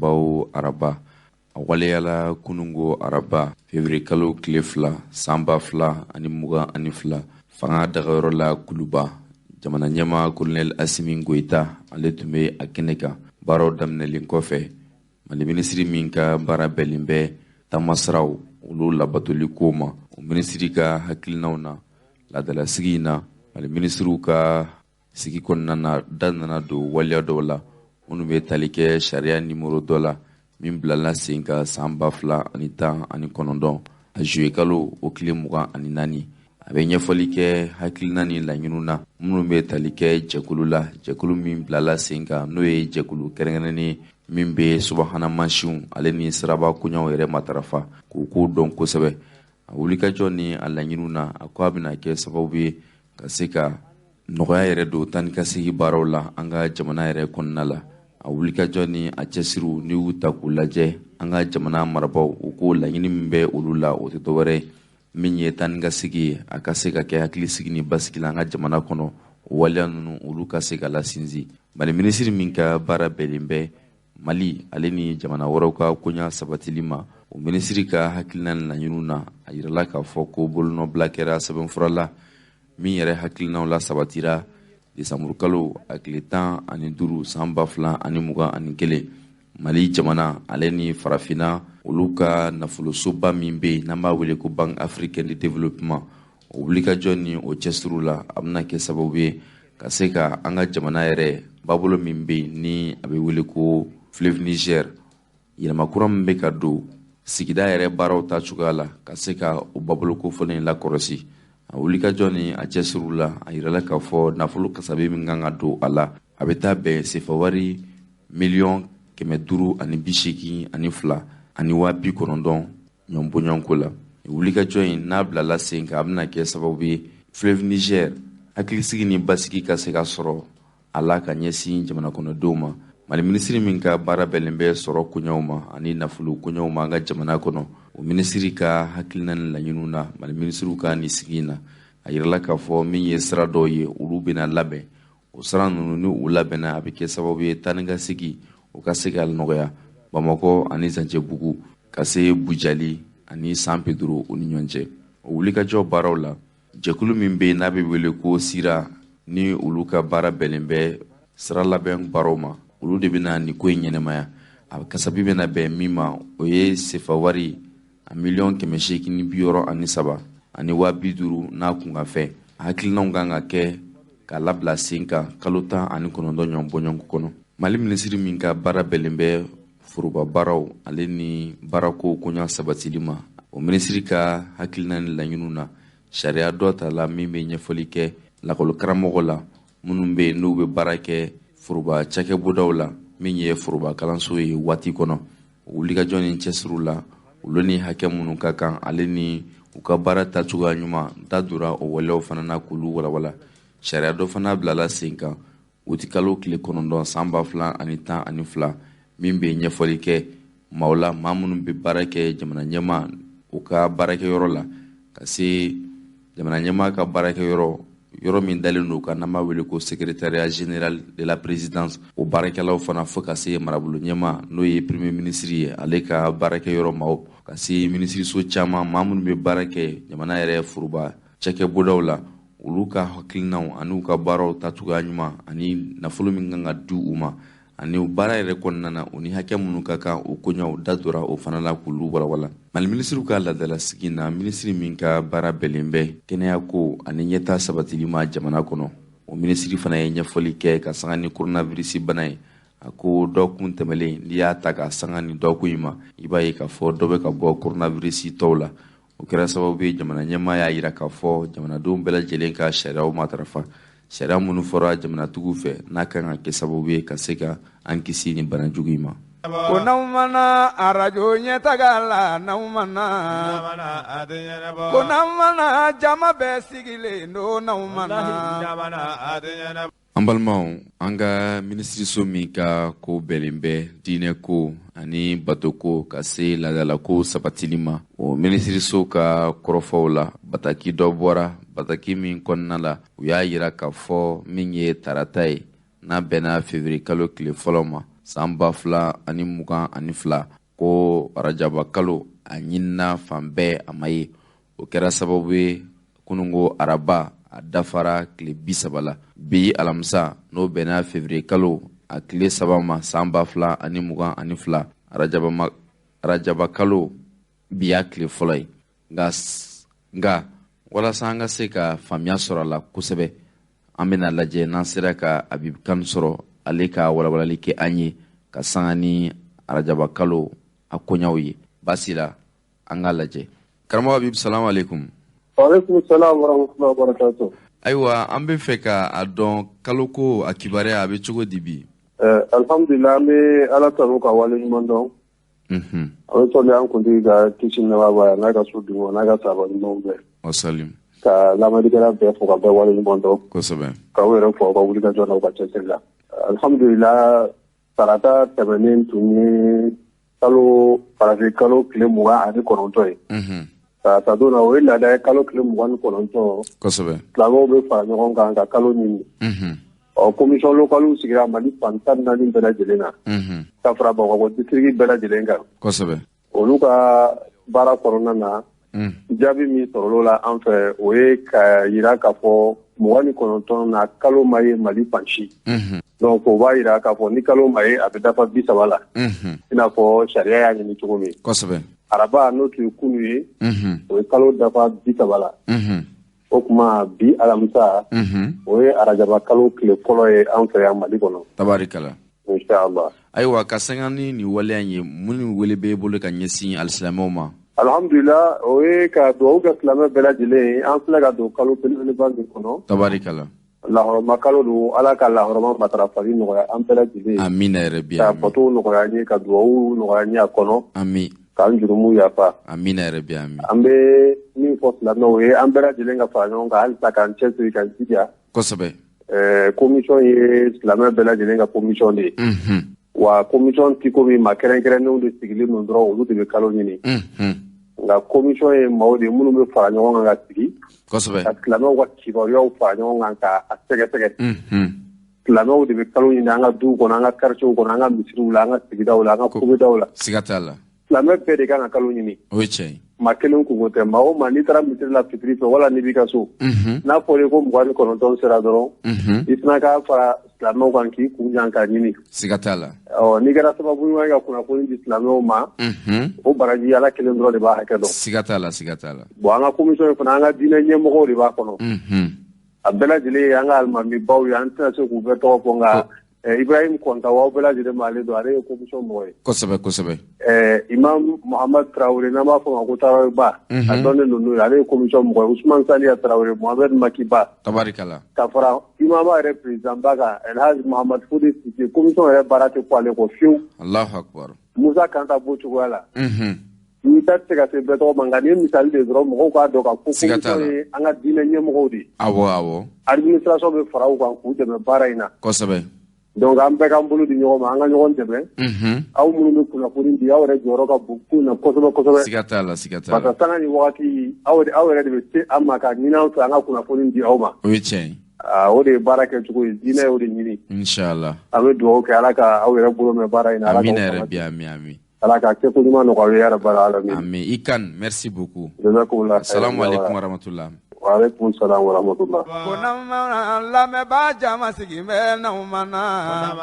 Araba o araba. A waleyala kunungo araba, février kalo tile 2, san 2022, fanga dagayɔrɔ la Kuluba. Jamana ɲɛmaa Colonel Asimi Goyita, ale tun bɛ a kɛnɛ kan. Baaraw daminɛlen kɔfɛ, Mali minisiri min ka baara bɛnnen bɛ taamasiraw olu labatoli ko ma, o minisiri ka hakilinaw na laadalasigi in na, Mali minisiriw ka sigi kɔnɔna na, da nana don waleya dɔw la minnu bɛ tali kɛ sariya nimoro dɔ la min bilala sen kan san 2019, a juillet kalo o tile 24. A bɛ ɲɛfɔli kɛ hakilina ni laɲiniw na minnu bɛ tali kɛ jɛkulu la, jɛkulu min bilala sen kan, n'o ye jɛkulu kɛrɛnkɛrɛnnen min bɛ subahana mansinw ale ni siraba koɲaw yɛrɛ matarafa k'u ko dɔn kosɛbɛ. A wulikajɔ ni a laɲiniw na, a ko a bɛna kɛ sababu ye ka se ka nɔgɔya yɛrɛ don taa ni ka segin baaraw la an ka jamana yɛrɛ kɔnɔna la. A wulikajɔ ni a cɛsiriw, n'i y'u ta k'u lajɛ, an ka jamana marabaaw, u ko laɲini min bɛ olu la, o tɛ dɔwɛrɛ ye min ye taa ni ka segin ye, a ka se ka kɛ hakilisigi ni basigi la an ka jamana kɔnɔ. O waleya ninnu, olu ka se ka lasinsin. Mali minisiri min ka baara bɛnnen bɛ Mali ale ni jamana wɛrɛw ka koɲa sabatili ma, o minisiri ka hakilina ni laɲiniw na, a yirala k'a fɔ ko bolonɔbila kɛra sɛbɛnfura la min yɛrɛ hakilinaw la sabatira desanburukalo a tile 15, san 2021, Mali jamana ale ni Farafinna olu ka nafolosoba min bɛ yen n'an b'a wele ko Banque africaine de développement. O wulikajɔ ni o cɛsiriw la, a bɛna kɛ sababu ye ka se ka an ka jamana yɛrɛ babolo min bɛ yen ni a bɛ wele ko fleuve Niger, yɛlɛma kura min bɛ ka don sigida yɛrɛ baaraw ta cogoya la, ka se ka o babolo kofɔlen in lakɔlɔsi. A wulikajɔ ni a cɛsiriw la, a yirala k'a fɔ nafolo kasabi min kan ka don a la, a bɛ taa bɛn sefa wari miliyɔn 582 ani 90 ɲɔgɔn bɔɲɔgɔnko la. Wulikajɔ in n'a bilala sen kan, a bɛna kɛ sababu ye fleuve Niger hakilisigi ni basigi ka se ka sɔrɔ a la ka ɲɛsin jamana kɔnɔdenw ma. Mali minisiri min ka baara bɛnnen bɛ sɔrɔ koɲaw ma ani nafolo koɲaw ma an ka jamana kɔnɔ, o minisiri ka hakilina ni laɲiniw na, Mali minisiriw ka nin sigi in na, a yirala k'a fɔ min ye sira dɔw ye, olu bɛna labɛn. O sira ninnu, ni u labɛnna, a bɛ kɛ sababu ye taa ni ka segin o ka se ka nɔgɔya Bamakɔ ani Zancɛbugu ka se Bujali ani San Pedro o ni ɲɔgɔn cɛ. O wulikajɔ baaraw la, jɛkulu min bɛ yen n'a bɛ wele ko SIRA, ni olu ka baara bɛnnen bɛ sira labɛn baaraw ma, olu de bɛna nin ko in ɲɛnɛmaya. A kasabi bɛna bɛn min ma, o ye sefa wari a miliyɔn 863 ani waa 50 n'a kunkanfɛn. A hakilinaw kan ka kɛ k'a labila sen kan kalo 19 ɲɔgɔn bɔɲɔgɔnko kɔnɔ. Mali minisiri min ka baara bɛnnen bɛ foroba baaraw ale ni baarako koɲa sabatili ma, o minisiri ka hakilina ni laɲiniw na, sariya dɔ ta la min bɛ ɲɛfɔli kɛ lakɔlikaramɔgɔ la minnu bɛ yen n'u bɛ baara kɛ foroba cakɛbondaw la, min ye foroba kalanso ye waati kɔnɔ. O wulikajɔ ni cɛsiriw la, olu ni hakɛ minnu ka kan ale ni u ka baara tacogoya ɲuman, da donna o waleyaw fana na k'olu walawala. Sariya dɔ fana bilala sen kan utikalo tile 9, san 2012, min bɛ ɲɛfɔli kɛ maaw la, maa minnu bɛ baara kɛ jamana ɲɛmaa u ka baarakɛyɔrɔ la, ka se jamana ɲɛmaa ka baarakɛyɔrɔ, yɔrɔ min dalen don ka n'an b'a wele ko secrétariat général de la présidence, o baarakɛlaw fana, fo ka se marabolo ɲɛmaa, n'o ye premier ministre ye, ale ka baarakɛyɔrɔ maaw, ka se minisiriso caman, maa minnu bɛ baara kɛ jamana yɛrɛ foroba cakɛbondaw la, olu ka hakilinaw ani u ka baaraw tacogoya ɲuman ani nafolo min kan ka di u ma ani baara yɛrɛ kɔnɔna na, u ni hakɛ minnu ka kan, o koɲaw da dora o fana la k'olu walawala. Mali minisiriw ka laadalasigi na, minisiri min ka baara bɛnnen bɛ kɛnɛyako ani ɲɛta sabatili ma jamana kɔnɔ, o minisiri fana ye ɲɛfɔli kɛ ka sanga ni coronavirus bana ye. A ko dɔgɔkun tɛmɛlen, n'i y'a ta ka sanga ni dɔgɔkun in ma, i b'a ye k'a fɔ dɔ bɛ ka bɔ coronavirus tɔw la. O kɛra sababu ye jamana ɲɛmaa y'a yira k'a fɔ jamanadenw bɛɛ lajɛlen ka sariyaw matarafa, sariya minnu fɔra jamanatigiw fɛ, n'a kan ka kɛ sababu ye ka se ka an kisi ni bana jugu in ma. Ko n'aw mana arajo ɲɛtaga la, n'aw mana, ko n'aw mana jama bɛɛ sigilen don, n'aw mana. An balimaw, an ka minisiriso min ka ko bɛnnen bɛ diinɛ ko ani batoko ka se laadalako sabatili ma, o minisiriso ka kɔrɔfɔw la, bataki dɔ bɔra, bataki min kɔnɔna la u y'a yira k'a fɔ min ye tarata ye, n'a bɛnna février kalo tile fɔlɔ ma. san 2022, ko arajaba kalo a ɲinina fan bɛɛ a ma ye. O kɛra sababu ye kununko araba a dafara tile 30 la. Bi alamisa, n'o bɛnna février kalo a tile 3 ma san 2022, arajaba kalo bi y'a tile fɔlɔ ye. Nka walasa an ka se ka faamuya sɔrɔ a la kosɛbɛ, an bɛna lajɛ n'an sera ka Habib Kane sɔrɔ, ale ka walawalali kɛ an ye ka sanga ni arajaba kalo a koɲaw ye. Baasi la, an k'a lajɛ. Karamɔgɔ Habib, salamu aleykum. Waaleykum salam wa rahmatullahi wa barakatuh. Ayiwa, an bɛ fɛ ka a dɔn kaloko a kibaruya a bɛ cogo di bi? Alhamdulillah, an bɛ Ala tanu ka waleɲuman dɔn. An bɛ sɔli an kuntigi ka kisi nɛɛma b'a ye, n'a ka so dun n'a ka sahaba ɲumanw bɛɛ. Wasalim. Ka lamɛnnikɛla bɛɛ fo ka bɛɛ waleɲuman dɔn. Kosɛbɛ. K'aw yɛrɛ fo aw ka wulikajɔ n'aw ka cɛsiri la. Alhamdulillah, tarata tɛmɛnen tun ye kalo farafin kalo tile 29 ye. Tarata don na, o ye laada ye, kalo tile 29. Kosɛbɛ. Silamɛw bɛ fara ɲɔgɔn kan ka kalo ɲini. Ɔ, commission locale sigira Mali fan 14 bɛɛ lajɛlen na. Ka fara Bamakɔ district bɛɛ lajɛlen kan. Kosɛbɛ. Olu ka baara kɔnɔna na, jaabi min sɔrɔla la an fɛ, o ye ka yira k'a fɔ 29 na, kalo ma ye Mali fan si. Donc o b'a yira k'a fɔ ni kalo ma ye, a bɛ dafa 30 la. I n'a fɔ sariya y'a ɲini cogo min. Kosɛbɛ. Araba, n'o tun ye kunu ye, o ye kalo dafa 30 la. O tuma bi alamisa, o ye arajaba kalo tile fɔlɔ ye an fɛ yan Mali kɔnɔ. Tabarikala. Inshallah. Ayiwa, ka sanga ni nin waleya in ye, mun ni wele b'e bolo ka ɲɛsin alisilamɛw ma? Alhamdulillah, o ye ka dugawu kɛ silamɛ bɛɛ lajɛlen ye. An filɛ ka don kalo belebeleba min kɔnɔ. Tabarikala. Lahɔrɔma kalo don, Ala ka lahɔrɔma matarafali nɔgɔya an bɛɛ lajɛlen ye. Amina yɛrɛ bi. Ka bato nɔgɔya an ye, ka dugawu nɔgɔya an ye a kɔnɔ. Ami. K'an jurumu yafa. Amina yɛrɛ bi, ami. An bɛ min fɔ silamɛw ye, an bɛɛ lajɛlen ka fara ɲɔgɔn kan halisa k'an cɛsiri, k'an jija. Kosɛbɛ. Commission ye silamɛ bɛɛ lajɛlen ka commission de ye. Wa commission ti komi maa kɛrɛnkɛrɛnnenw de sigilen don dɔrɔn, olu de bɛ kalo ɲini. Nka commission ye maaw de ye minnu bɛ fara ɲɔgɔn kan ka sigi. Kosɛbɛ. Ka silamɛw ka kibaruyaw fara ɲɔgɔn kan ka a sɛgɛsɛgɛ. Silamɛw de bɛ kalo ɲini an ka duw kɔnɔ, an ka quartiers kɔnɔ, an ka misiriw la, an ka sigidaw la, an ka komidaw la. Siga t'a la. Silamɛ bɛɛ de kan ka kalo ɲini. O ye tiɲɛ ye. Maa kelen kunko tɛ. Maa o maa, n'i taara misiri la fitiri fɛ wala n'i b'i ka so, n'a fɔra i ko 29 sera dɔrɔn, i fana ka fara silamɛw kan k'i kun jan k'a ɲini. Siga t'a la. Ɔ, n'i kɛra sababu ɲuman ye ka kunnafoni di silamɛw ma, o baraji, Ala kelen dɔrɔn de b'a hakɛ dɔn. Siga t'a la, siga t'a la. Bon, an ka commission in fana, an ka diinɛ ɲɛmɔgɔw de b'a kɔnɔ. A bɛɛ lajɛlen ye an ka alimamibaw ye, an tɛna se k'u bɛɛ tɔgɔ fɔ, nka Ibrahim Kɔnta, aw bɛɛ lajɛlen b'ale dɔn, ale ye commission mɔgɔ ye. Kosɛbɛ, kosɛbɛ. Imam Muhammad Traoré, n'an b'a fɔ ma ko Traoré Ba, a dɔnnen don n'o ye, ale ye commission mɔgɔ ye. Ousmane Saliya Traoré, Mohamed Makiba. Tabarikala. Ka fara imama yɛrɛ président ba kan, Elhaji Muhammad Fode Sise, commission yɛrɛ baara tɛ fɔ ale kɔ fiyewu. Allahu akbar. Musa Kanta b'o cogoya la. Ni ta tɛ se ka se bɛɛ tɔgɔ ma, nka nin ye misali de ye dɔrɔn, mɔgɔw k'a dɔn ka fɔ commission ye an ka diinɛ ɲɛmɔgɔw de ye. Awɔ, awɔ. Administration bɛ fara u kan k'u dɛmɛ baara in na. Kosɛbɛ. Donc an bɛɛ k'an bolo di ɲɔgɔn ma, an ka ɲɔgɔn dɛmɛ. Aw minnu bɛ kunnafoni di, aw yɛrɛ jɔyɔrɔ ka bon ko in na kosɛbɛ kosɛbɛ. Siga t'a la, siga t'a la. Parce que sanga ni wagati, aw yɛrɛ de bɛ se an ma ka ɲini an fɛ an ka kunnafoni di aw ma. O ye tiɲɛ ye. O de ye baara kɛcogo ye, diinɛ y'o de ɲini. Inshallah. An bɛ dugawu kɛ, Ala ka aw yɛrɛ bolo mɛn baara in na. Amina yɛrɛ bi, ami ami. Ala ka kɛko ɲuman nɔgɔya aw ye, ya rabbal alamin. Ami. I kan, merci beaucoup. Jazakumullah. Assalamu alaikum warahmatullah. Wa alaikum salam wa rahmatullah. Ko lamɛnbaa jama sigi bɛ n'aw ma na.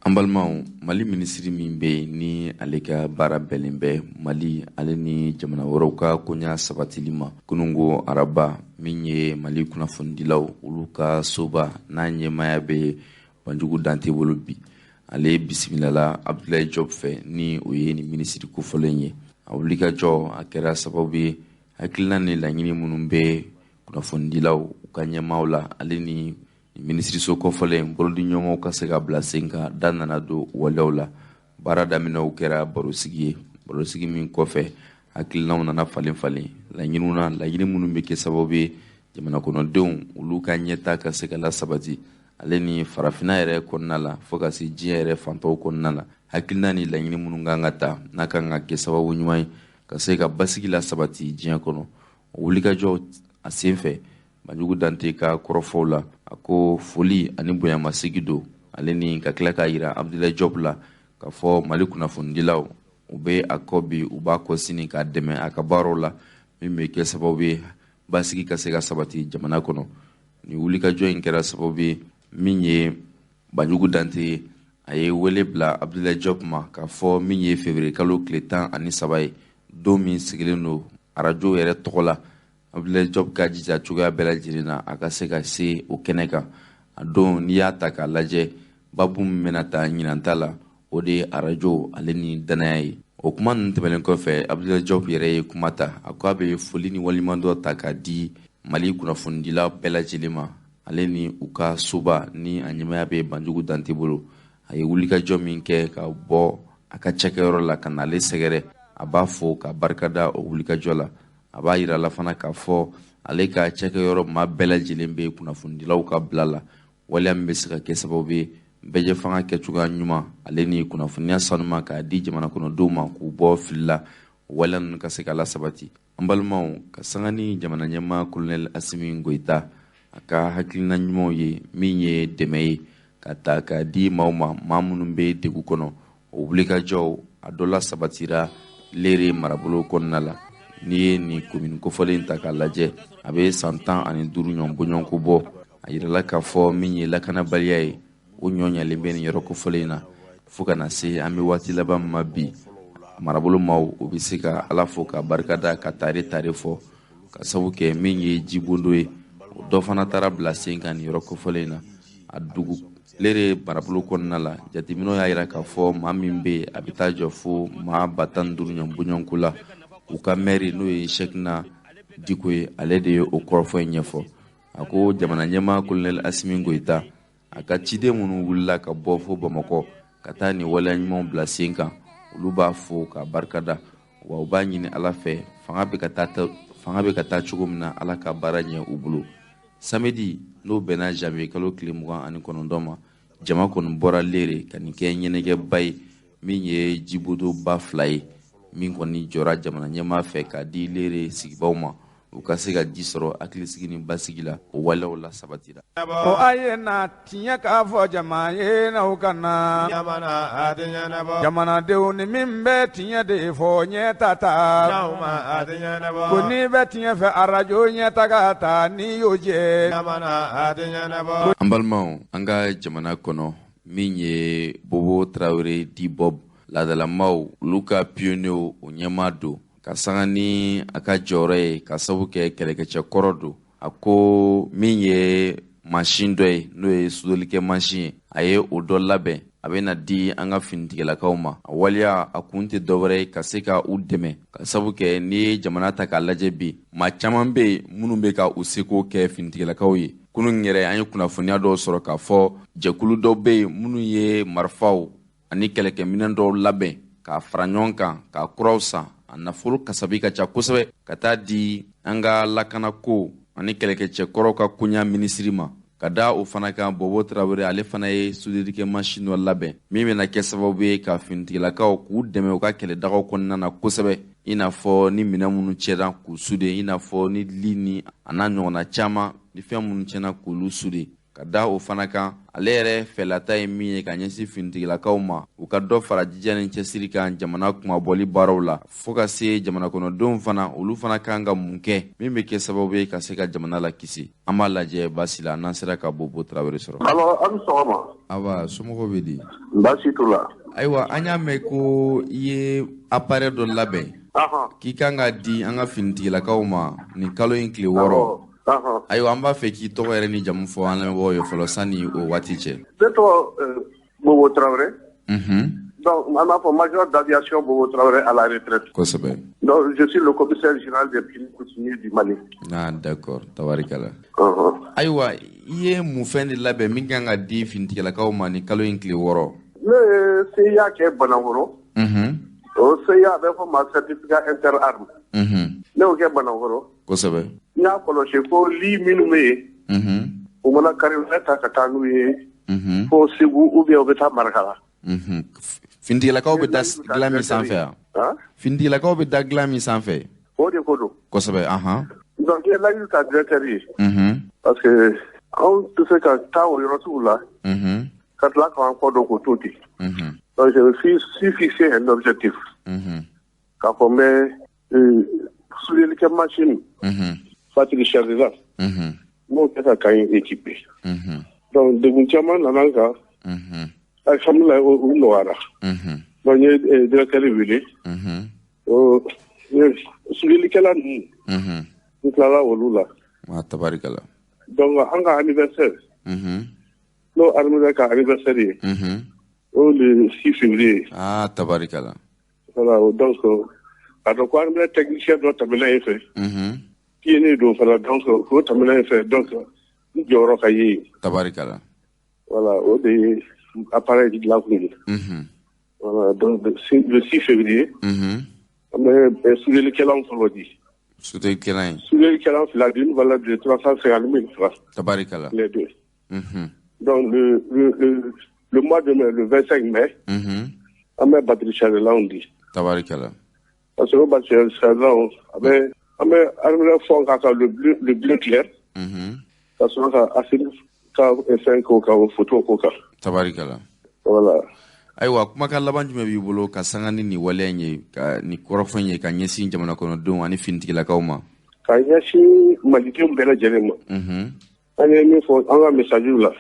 An balimaw, Mali minisiri min bɛ yen ni ale ka baara bɛnnen bɛ Mali ale ni jamana wɛrɛw ka koɲa sabatili ma, kununko araba, min ye Mali kunnafonidilaw olu ka soba n'a ɲɛmaaya bɛ Banjugu Dante bolo bi, ale bisimilala Abdoulaye Diop fɛ, ni o ye nin minisiri kofɔlen ye. A wulikajɔ a kɛra sababu ye, hakilina ni laɲini minnu bɛ kunnafonidilaw u ka ɲɛmaaw la, ale ni minisiriso kɔfɔlen bolodiɲɔgɔnw ka se ka bila sen kan, da nana don waleyaw la. Baara daminɛw kɛra barosigi ye, barosigi min kɔfɛ hakilinaw nana falen falen laɲiniw na, laɲini minnu bɛ kɛ sababu ye jamana kɔnɔdenw olu ka ɲɛta ka se ka lasabati, ale ni farafinna yɛrɛ kɔnɔna la fo ka se diɲɛ yɛrɛ fantaw kɔnɔna la, hakilina ni laɲini minnu kan ka ta n'a kan ka kɛ sababu ɲuman ye ka se ka basigi la sabati diɲɛ kɔnɔ. O wulikajɔ a sen fɛ, Banjugu Dante ka kɔrɔfɔw la, a ko foli ani bonyamasegi don Ale ni ka tila k'a yira Abdoulaye Diop la k'a fɔ Mali kunnafonidilaw u bɛ a kɔ bi, u b'a kɔ sini, k'a dɛmɛ a ka baaraw la, min bɛ kɛ sababu ye basigi ka se ka sabati jamana kɔnɔ. Nin wulikajɔ in kɛra sababu ye min ye Banjugu Dante ye, a ye wele bila Abdoulaye Diop ma k'a fɔ min ye février kalo tile 13 ye, don min sigilen don arajo yɛrɛ tɔgɔ la, Abdoulaye Diop ka jija cogoya bɛɛ lajɛlen na a ka se ka se o kɛnɛ kan. A don, n'i y'a ta k'a lajɛ, babu min bɛna ta ɲinan ta la, o de ye arajo ale ni danaya ye. O kuma ninnu tɛmɛnen kɔfɛ, Abdoulaye Diop yɛrɛ ye kuma ta. A ko a bɛ foli ni waleɲumandɔn ta k'a di Mali kunnafonidila bɛɛ lajɛlen ma, ale ni u ka soba ni a ɲɛmaya bɛ Banjugu Dante bolo. A ye wulikajɔ min kɛ ka bɔ a ka cakɛyɔrɔ la ka n'ale sɛgɛrɛ, a b'a fo ka barikada o wulikajɔ la. A b'a yira la fana k'a fɔ ale ka cakɛyɔrɔ maa bɛɛ lajɛlen bɛ kunnafonidilaw ka bila la, waleya min bɛ se ka kɛ sababu ye bɛɛjɛ fanga kɛcogoya ɲuman ale ni kunnafoniya sanuma k'a di jamana kɔnɔdenw ma k'u bɔ fili la, waleya ninnu ka se ka lasabati. An balimaw, ka sanga ni jamana ɲɛmaa Colonel Assimi Goïta a ka hakilina ɲumanw ye, min ye dɛmɛ ye ka ta k'a di maaw ma, maa minnu bɛ degun kɔnɔ, o wulikajɔw a dɔ la sabatira Lere marabolo kɔnɔna la. N'i ye nin komini kofɔlen ta k'a lajɛ, a bɛ san 15 ɲɔgɔn bɔɲɔgɔnko bɔ. A yirala k'a fɔ min ye lakanabaliya ye, o ɲɔ ɲalen bɛ nin yɔrɔ kofɔlen in na, fo ka na se an bɛ waati laban min ma bi. Marabolo maaw, u bɛ se ka Ala fo ka barika da, ka tare tare fɔ, ka sabu kɛ min ye jibondo ye, o dɔ fana taara bila sen kan nin yɔrɔ kofɔlen in na. A dugu Lere marabolo kɔnɔna la, jateminɛw y'a yira k'a fɔ maa min bɛ yen, a bɛ taa jɔ fo maa 15 000 ɲɔgɔn bɔɲɔgɔnko la. U ka mɛri, n'o ye Cheickna Diko ye, ale de ye o kɔrɔfɔ in ɲɛfɔ. A ko jamana ɲɛmaa Colonel Assimi Goïta a ka ciden minnu wulila ka bɔ fo Bamakɔ ka taa nin waleya ɲumanw bila sen kan, olu b'a fo ka barikada, wa u b'a ɲini Ala fɛ, fanga bɛ ka taa cogo min na, Ala ka baara ɲɛ u bolo. Samedi, n'o bɛnna janvier kalo tile 29 ma, jama kɔni bɔra Lere ka nin kɛ ɲɛnajɛba ye, min ye jibodoba fila ye, min kɔni jɔra jamana ɲɛmaa fɛ k'a di Lere sigibaw ma, u ka se ka ji sɔrɔ hakilisigi ni basigi la. O waleyaw la sabatira. Ko a ye na tiɲɛ k'a fɔ jama ye, n'aw ka na jamanadenw, ni min bɛ tiɲɛ de fɔ, ɲɛ ta ta ko n'i bɛ tiɲɛ fɛ, arajo ɲɛ taga ta n'i y'o jɛ. An balimaw, an ka jamana kɔnɔ, min ye Bobo Tarawele dit Bob, laadalamaw olu ka pionnier, o ɲɛmaa don, ka sanga ni a ka jɔyɔrɔ ye, ka sabu kɛ kɛlɛkɛcɛ kɔrɔ don, a ko min ye mansin dɔ ye, n'o ye sodelikɛ mansin ye, a ye o dɔ labɛn, a bɛna di an ka finitigilakaw ma. A waleya a kun tɛ dɔwɛrɛ ye ka se ka u dɛmɛ, ka sabu kɛ n'i ye jamana ta k'a lajɛ bi, maa caman bɛ yen minnu bɛ ka u seko kɛ finitigilakaw ye. Kunun yɛrɛ, an ye kunnafoniya dɔw sɔrɔ k'a fɔ jɛkulu dɔw bɛ yen minnu ye marifaw ani kɛlɛkɛminɛn dɔw labɛn k'a fara ɲɔgɔn kan, k'a kuraw san, a nafolo kasabi ka ca kosɛbɛ, ka taa di an ka lakanako ani kɛlɛkɛcɛkɔrɔw ka koɲa minisiri ma. Ka da o fana kan, Bobo Tarawele ale fana ye sodelikɛ mansin dɔ labɛn min bɛna kɛ sababu ye ka finitigilakaw k'u dɛmɛ u ka kɛlɛdagaw kɔnɔna na kosɛbɛ, i n'a fɔ ni minɛn minnu cɛna k'u sude, i n'a fɔ ni li ni a n'a ɲɔgɔnna caman, ni fɛn minnu tiɲɛna k'olu sude. Ka da o fana kan, ale yɛrɛ fɛlata ye min ye ka ɲɛsin finitigilakaw ma, u ka dɔ fara jija ni cɛsiri kan jamana kumabɔli baaraw la, fɔɔ ka se jamana kɔnɔdenw fana, olu fana kan ka mun kɛ min bɛ kɛ sababu ye ka se ka jamana lakisi. An b'a lajɛ baasi la n'an sera ka Bobo Tarawele sɔrɔ. Alo, aw ni sɔgɔma. Awa, somɔgɔw bɛ di? Baasi t'u la. Ayiwa, an y'a mɛn ko i ye appareil dɔ labɛn k'i kan ka di an ka finitigilakaw ma nin kalo in tile 6. Ayiwa, an b'a fɛ k'i tɔgɔ yɛrɛ ni jamu fɔ an lamɛnbagaw ye fɔlɔ sanni o waati cɛ. Ne tɔgɔ Bobo Tarawele. Donc, an b'a fɔ major d'aviation Bobo Traoré à la retraite. Kosɛbɛ. Donc, je suis le commissaire général des pionniers coutumiers du Mali. Ah, d'accord, tabarikala. Ayiwa, i ye mun fɛn de labɛn min kan ka di finitigilakaw ma nin kalo in tile 6? Ne ye CIA kɛ Banankɔrɔ. O CIA, a bɛ fɔ ma certificat interarmes. Ne y'o kɛ Banankɔrɔ. N y'a kɔlɔsi ko li minnu bɛ yen, u mana kari, u bɛ ta ka taa n'u ye fo Segu ou bien u bɛ taa Marakala. Finitigilakaw bɛ da dilan min sanfɛ yan? Finitigilakaw bɛ da dilan min sanfɛ? O de ko don. Kosɛbɛ, ahan. Donc, n ye layidu ta directeur ye. Parce que anw tɛ se ka taa o yɔrɔ sugu la. Ka Ka tila k'an kɔ don k'o to ten. Donc je me suis fixé un objectif. K'a fɔ n bɛ soudelikɛ machine, batterie chargée, n b'o kɛ ka camp in équipé. Donc degun caman nana n kan. Alhamdulilayi, o nɔgɔyara. Donc n ye directeur wele. Soudelikɛla ninnu, n tilala olu la. Ah, tabarikala. Donc an ka anniversaire, n'o armée ka anniversaire ye, o le 6 février. Ah, tabarikala. Voilà, donc a dɔn ko armée technicien dɔ tɛmɛna yen fɛ. Pionnier don fana, donc o tɛmɛna yen fɛ, donc n jɔyɔrɔ ka ye yen. Tabarikala. Voilà, o de ye appareil dilan kun ye. Voilà, donc le 6 février, an bɛ soudelikɛlanw fɔlɔ di. Soudelikɛlan ye. Soudelikɛlan fila d'une valeur de 350 000 francs. Tabarikala. Les deux. Donc le mois de mai, le 25 mai, an bɛ batterie chargelanw di. Tabarikala. Parce que o batterie chargelanw, a bɛ an bɛ armée fond k'a kan, le bleu clair. Ka sɔrɔ ka acide ka fɛn k'o kan, o photo k'o kan. Tabarikala. Voilà. Ayiwa, kumakan laban jumɛn b'i bolo ka sanga ni nin waleya in ye, ka nin kɔrɔfɔ in ye, ka ɲɛsin jamana kɔnɔdenw ani finitigilakaw ma? Ka ɲɛsin malidenw bɛɛ lajɛlen ma. An ye min fɔ an ka message la.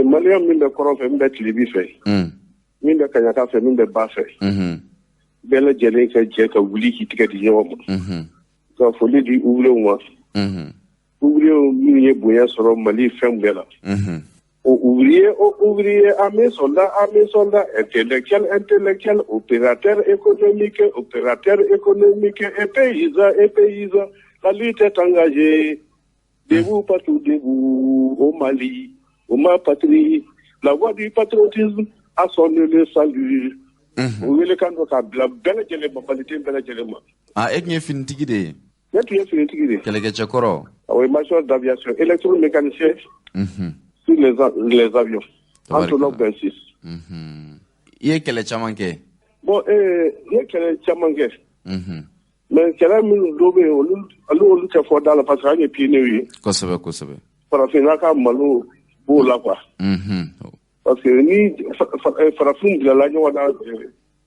Malien min bɛ kɔrɔn fɛ, min bɛ tilebi fɛ, min bɛ kaɲaka fɛ, min bɛ ba fɛ, bɛɛ lajɛlen ka jɛ ka wuli k'i tigɛ di ɲɔgɔn ma. Ka foli di ouvriers ma. Ouvriers minnu ye bonya sɔrɔ Mali fɛn bɛɛ la. Ouvrier, ouvrier, armée, soldat, armée, soldat, intellectuel, intellectuel, opérateur économique, opérateur économique, et paysan, et paysan, la lutte est engagée. Debout, partout, debout, au Mali, au ma patrie, la voix du patriotisme a sonné le salut. O wele kan dɔ k'a bila bɛɛ lajɛlen ma, maliden bɛɛ lajɛlen ma. Ah, e tun ye finitigi de ye? Ne tun ye finitigi de ye. Kɛlɛkɛcɛkɔrɔ. Oui, major d'aviation, électromécanicien sur les avions. Antonov 26. I ye kɛlɛ caman kɛ? Bon, n ye kɛlɛ caman kɛ. Mais kɛlɛ minnu dɔw bɛ yen, olu tɛ fɔ da la parce que an ye pionniers ye. Kosɛbɛ, kosɛbɛ. Farafinna ka malo b'o la quoi. Parce que ni farafin bilala ɲɔgɔn na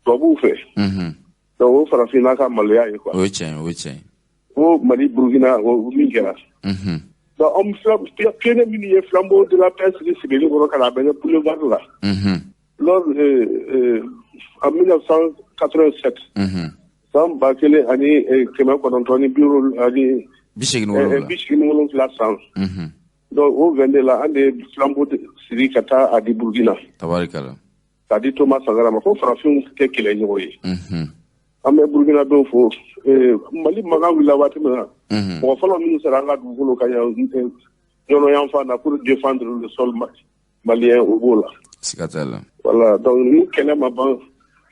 tubabuw fɛ. Donc o farafinna ka maloya ye quoi. O ye tiɲɛ ye, o ye tiɲɛ ye. O Mali, Burukina, o min kɛra. Donc anw pionniers minnu ye flambeau de la paix sigi Sebeninkɔrɔ ka na bɛ boulevard la. Lors en 1987. San 1987 87 san. Donc o 22 la, an de ye flambeau siri ka taa a di Burukina. Tabarikala. K'a di Thomas Sankara ma ko farafinw tɛ kɛlɛ ɲɔgɔn ye. An bɛ Burukina dɔw fo. Mali mankan wulila waati min na, mɔgɔ fɔlɔ minnu sera an ka dugukolo kan yan ɲɔnɔ yan fan na pour défendre le sol malien, o b'o la. Siga t'a la. Voilà, donc ni kɛlɛ ma ban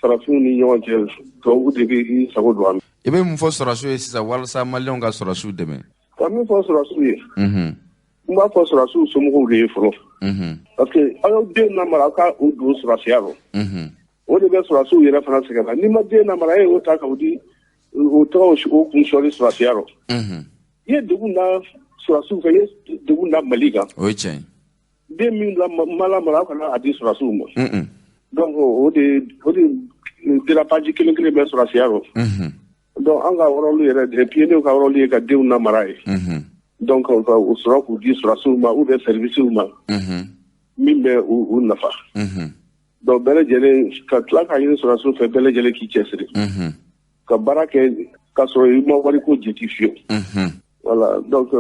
farafinw ni ɲɔgɔn cɛ, tubabu de bɛ i sago don an na. I bɛ mun fɔ sɔrɔsiw ye sisan walasa maliyɛnw ka sɔrɔsiw dɛmɛ? Ka min fɔ sɔrɔsiw ye, n b'a fɔ sɔrɔsiw somɔgɔw de ye fɔlɔ. Parce que aw y'aw den lamara, aw ka u don sɔrɔsiya rɔ. O de bɛ sɔrɔsiw yɛrɛ fana sɛgɛn na. N'i ma den lamara, e y'o ta k'o di, o tɔgɔ o kun sɔɔri sɔrɔsiya rɔ. I ye degun da sɔrɔsiw kan, i ye degun da Mali kan. O ye tiɲɛ ye. Den min ma lamara, aw kana a di sɔrɔsiw ma. Donc o de dérapage kelen kelen bɛ sɔrɔsiya rɔ. Donc an ka rôle yɛrɛ, pionniers ka rôle ye ka denw lamara ye. Donc ka u sɔrɔ k'u di sɔrɔsiw ma ou bien services ma min bɛ u nafa. Donc bɛɛ lajɛlen ka tila k'a ɲini sɔrɔsiw fɛ, bɛɛ lajɛlen k'i cɛsiri. Ka baara kɛ k'a sɔrɔ i ma wariko jate fiyewu. Voilà, donc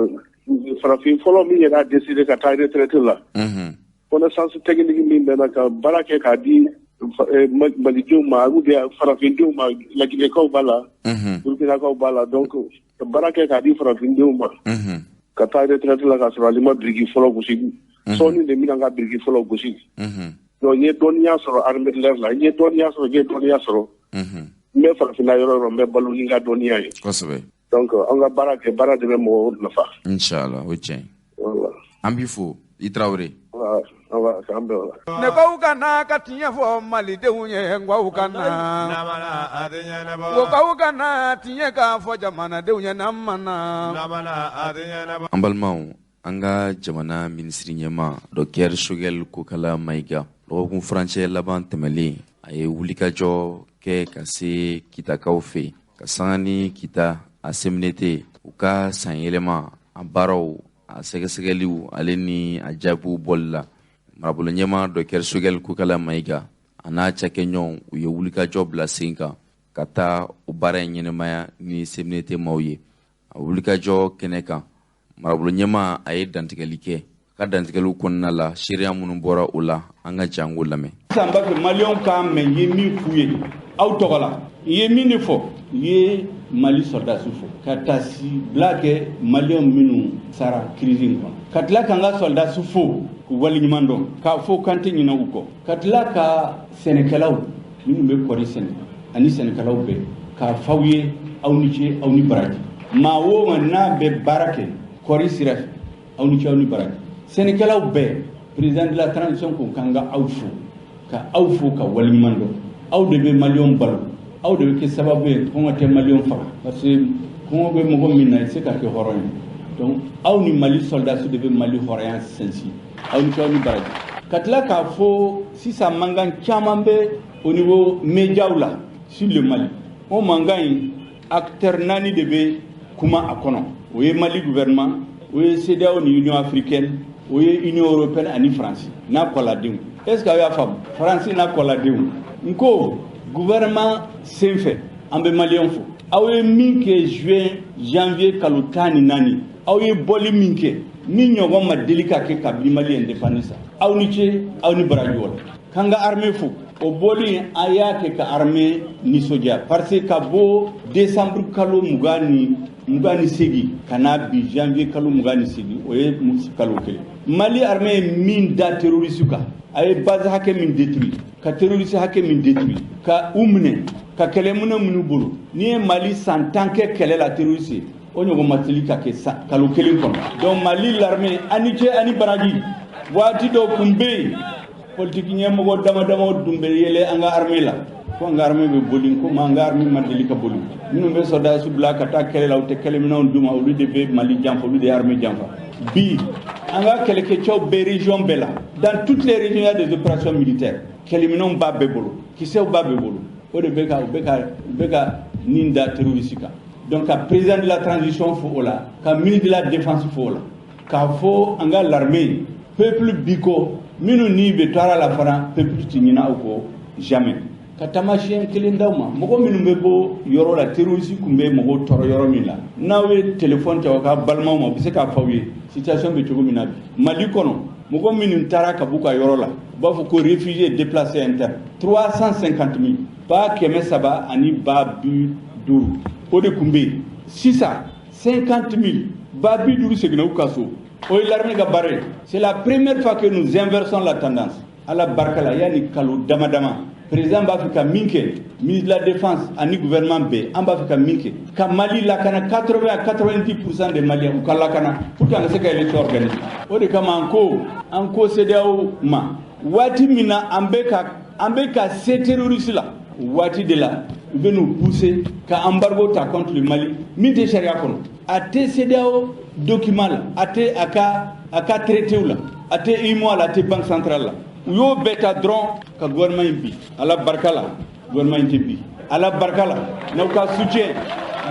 farafin fɔlɔ min yɛrɛ y'a décidé ka taa retraite la. Connaissance technique min bɛ na ka baara kɛ k'a di malidenw ma ou bien farafindenw ma, laginɛkaw b'a la, burkinakaw b'a la, donc ka baara kɛ k'a di farafindenw ma. Ka taa retraite la k'a sɔrɔ ale ma biriki fɔlɔ gosi. Sɔɔni de bɛna n ka biriki fɔlɔ gosi. Donc n ye dɔnniya sɔrɔ armée de l'air la, n ye dɔnniya sɔrɔ, n ye dɔnniya sɔrɔ. N bɛ farafinna yɔrɔ o yɔrɔ, n bɛ balo ni n ka dɔnniya ye. Kosɛbɛ. Donc an ka baara kɛ, baara de bɛ mɔgɔw nafa. Inshallah, o ye tiɲɛ ye. Voilà. An b'i fo, i Tarawele. Voilà, an b'a k'an bɛn o la. Ne k'aw ka na ka tiɲɛ fɔ malidenw ye, n k'aw ka na. Ko k'aw ka na tiɲɛ k'a fɔ jamanadenw ye, n'an ma na. An balimaw, An ka jamana minisiri ɲɛmaa Docteur Choguel Kokala Maïga, lɔgɔkun furancɛ laban tɛmɛlen, a ye wulikajɔ kɛ ka se Kitakaw fɛ, ka sanga ni Kita a CMDT u ka sanyɛlɛma a baaraw, a sɛgɛsɛgɛliw, ale ni a jaabiw bɔli la. Marabolo ɲɛmaa Docteur Choguel Kokala Maïga a n'a cakɛɲɔgɔnw, u ye wulikajɔ bila sen kan ka taa o baara in ɲɛnɛmaya ni CMDT maaw ye. A wulikajɔ kɛnɛ kan, marabolo ɲɛmaa a ye dantigɛli kɛ. Ka dantigɛliw kɔnɔna la, seereya minnu bɔra o la, an ka jango lamɛn. Sisan b'a fɛ Maliyɛnw k'a mɛn, n ye min f'u ye aw tɔgɔ la, n ye min de fɔ, n ye Mali sɔrɔdasiw fo ka taasibila kɛ Maliyɛnw minnu sara crise in kɔnɔ, ka tila k'an ka sɔrɔdasiw fo k'u waleɲuman dɔn, k'a fɔ k'an tɛ ɲinɛ u kɔ, ka tila ka sɛnɛkɛlaw minnu bɛ kɔɔri sɛnɛ ani sɛnɛkɛlaw bɛɛ k'a f'aw ye aw ni ce, aw ni baraji. Maa o maa n'a bɛ baara kɛ kɔɔri sira fɛ, aw ni ce, aw ni baraji. Sɛnɛkɛlaw bɛɛ, président de la transition ko k'an ka aw fo, ka aw fo ka waleɲuman dɔn. Aw de bɛ Maliyɛnw balo, aw de bɛ kɛ sababu ye kɔngɔ tɛ Maliyɛnw faga, parce que kɔngɔ bɛ mɔgɔ min na, i tɛ se ka kɛ hɔrɔn ye. Donc aw ni Mali soldats de bɛ Mali hɔrɔnya sinsin. Aw ni ce, aw ni baraji. Ka tila k'a fɔ sisan, mankan caman bɛ au niveau médiaw la sur le Mali. O mankan in, acteur naani de bɛ kuma a kɔnɔ: o ye Mali gouvernement, o ye CEDEAO ni Union africaine, o ye Union européenne ani France n'a kɔladenw. Est ce que aw y'a faamu? France n'a kɔladenw. N ko gouvernement senfɛ, an bɛ Maliyɛn fo. Aw ye min kɛ juin, janvier kalo 14, aw ye bɔli min kɛ, min ɲɔgɔn ma deli ka kɛ kabini Mali indépendance, aw ni ce, aw ni baraji. O la, k'an ka armée fo. O bɔli, a y'a kɛ ka armée nisɔndiya, parce que ka bɔ décembre kalo 28 ka n'a bi janvier kalo 28, o ye kalo kelen, Mali armée ye min da terroriste kan, a ye base hakɛ min détruit, ka terroriste hakɛ min détruit, ka u minɛ, ka kɛlɛminɛ minnu bolo, n'i ye Mali san 10 kɛ kɛlɛ la terroriste, o ɲɔgɔn ma teli ka kɛ kalo kelen kɔnɔ. Donc Mali l'armée, ani ce, ani baraji. Waati dɔw tun bɛ yen, politiki ɲɛmɔgɔ dama damaw tun bɛ yɛlɛ an ka armée la ko an ka armée bɛ boli, komi an ka armée ma deli ka boli. Minnu bɛ sɔrɔdasi bila ka taa kɛlɛ la, u tɛ kɛlɛminɛnw d'u ma, olu de bɛ Mali janfa, olu de ye armée janfa. Bi, an ka kɛlɛkɛcɛw bɛ région bɛɛ la. Dans toutes les régions, il y a des opérations militaires. Kɛlɛminɛnw b'a bɛɛ bolo, kisɛw b'a bɛɛ bolo. O de bɛ ka u bɛ ka nin da terroriste kan. Donc ka président de la transition fo o la, ka ministre de la défense fo o la, k'a fɔ an ka l'armée, peuple bi kɔ, minnu ni bɛ to la fana, peuple ti ɲinɛ aw kɔ jamais. Ka taamasiyɛn kelen d'aw ma: mɔgɔ minnu bɛ bɔ yɔrɔ la, terroriste tun bɛ mɔgɔw tɔɔrɔ yɔrɔ min la, n'aw ye téléphone ta aw ka balimaw ma, u bɛ se k'a fɔ aw ye situation bɛ cogo min na bi Mali kɔnɔ. Mɔgɔ minnu taara ka b'u ka yɔrɔ la, u b'a fɔ ko réfugié déplacé interne, 350 000, 350 000, o de tun bɛ yen. Sisan 50 000, 50 000 seginna u ka so. O ye l'armée ka baara ye. C'est la première fois que nous inversons la tendance, Ala barika la. Yanni kalo dama dama, président b'a fɛ ka min kɛ, ministre de la défense ani gouvernement bɛɛ, an b'a fɛ ka min kɛ ka Mali lakana, 80 à 90% des Maliens u ka lakana pour que an ka se ka élection organiser. O de kama an ko CEDEAO ma, waati min na an bɛ ka se terroriste la, waati de la u bɛ n'u pousser ka embargo ta contre le Mali, min tɛ sariya kɔnɔ, a tɛ CEDEAO document la, a tɛ a ka traité la, a tɛ UEMOA la, a tɛ banque centrale la. U y'o bɛɛ ta dɔrɔn ka gouvernement in bi. Ala barika la, gouvernement in tɛ bi. Ala barika la, n'aw ka soutien,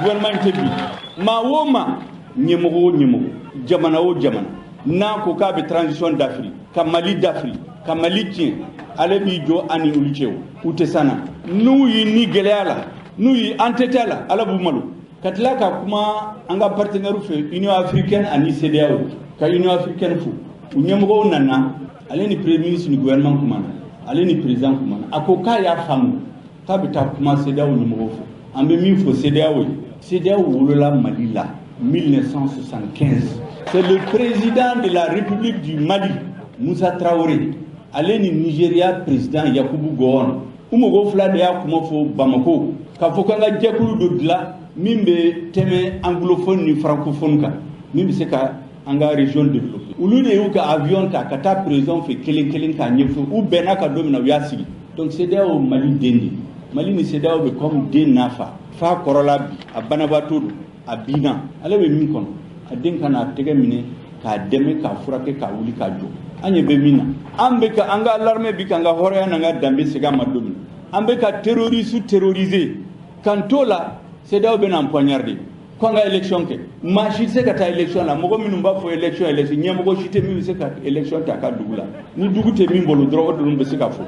gouvernement in tɛ bi. Maa o maa, ɲɛmɔgɔ o ɲɛmɔgɔ, jamana o jamana n'a ko k'a bɛ transition dafiri, ka Mali dafiri, ka Mali tiɲɛ, ale b'i jɔ an ni olu cɛ. O u tɛ s'an na. N'u y'i ni gɛlɛya la, n'u y'i entêté la, Ala b'u malo. Ka tila ka kuma an ka partenaire fɛ, Union africaine ani CEDEAO, ka Union africaine fo. U ɲɛmɔgɔw nana, ale ni premier ministre ni gouvernement kumana, ale ni président kumana. A ko k'a y'a faamu, k'a bɛ taa kuma CEDEAO ɲɛmɔgɔw fɛ. An bɛ min fɔ CEDEAO ye, CEDEAO wolola Mali la 1975. C'est le président de la République du Mali, Moussa Traoré, ale ni Nigeria président Yakubu Gowon, u mɔgɔw fila de y'a kuma fɔ Bamako, k'a fɔ k'an ka jɛkulu dɔ dilan min bɛ tɛmɛ anglophone ni francophone kan, min bɛ se ka an ka région développer. Olu de y'u ka avion ta ka taa président fɛ kelen kelen k'a ɲɛfɔ. U bɛnna ka don min na, u y'a sigi. Donc CEDEAO, Mali den de. Mali ni CEDEAO bɛ comme den n'a fa. Fa kɔrɔla bi, a banabaatɔ don, a binna, ale bɛ min kɔnɔ, a den ka n'a tɛgɛ minɛ. k'a dɛmɛ, k'a furakɛ, k'a wuli k'a jɔ. An ɲɛ bɛ min na, an bɛ ka an ka l'armée bi k'an ka hɔrɔnya n'an ka danbe segin an ma don min na, an bɛ ka terroriste terroriser kan t'o la. CEDEAO bɛ n'an poignarder ko an ka élection kɛ. Maa si tɛ se ka taa élection la. Mɔgɔ minnu b'a fɔ élection, élection, ɲɛmɔgɔ si tɛ min bɛ se ka élection ta a ka dugu la. Ni dugu tɛ min bolo dɔrɔn, o dɔrɔn bɛ se ka fɔ,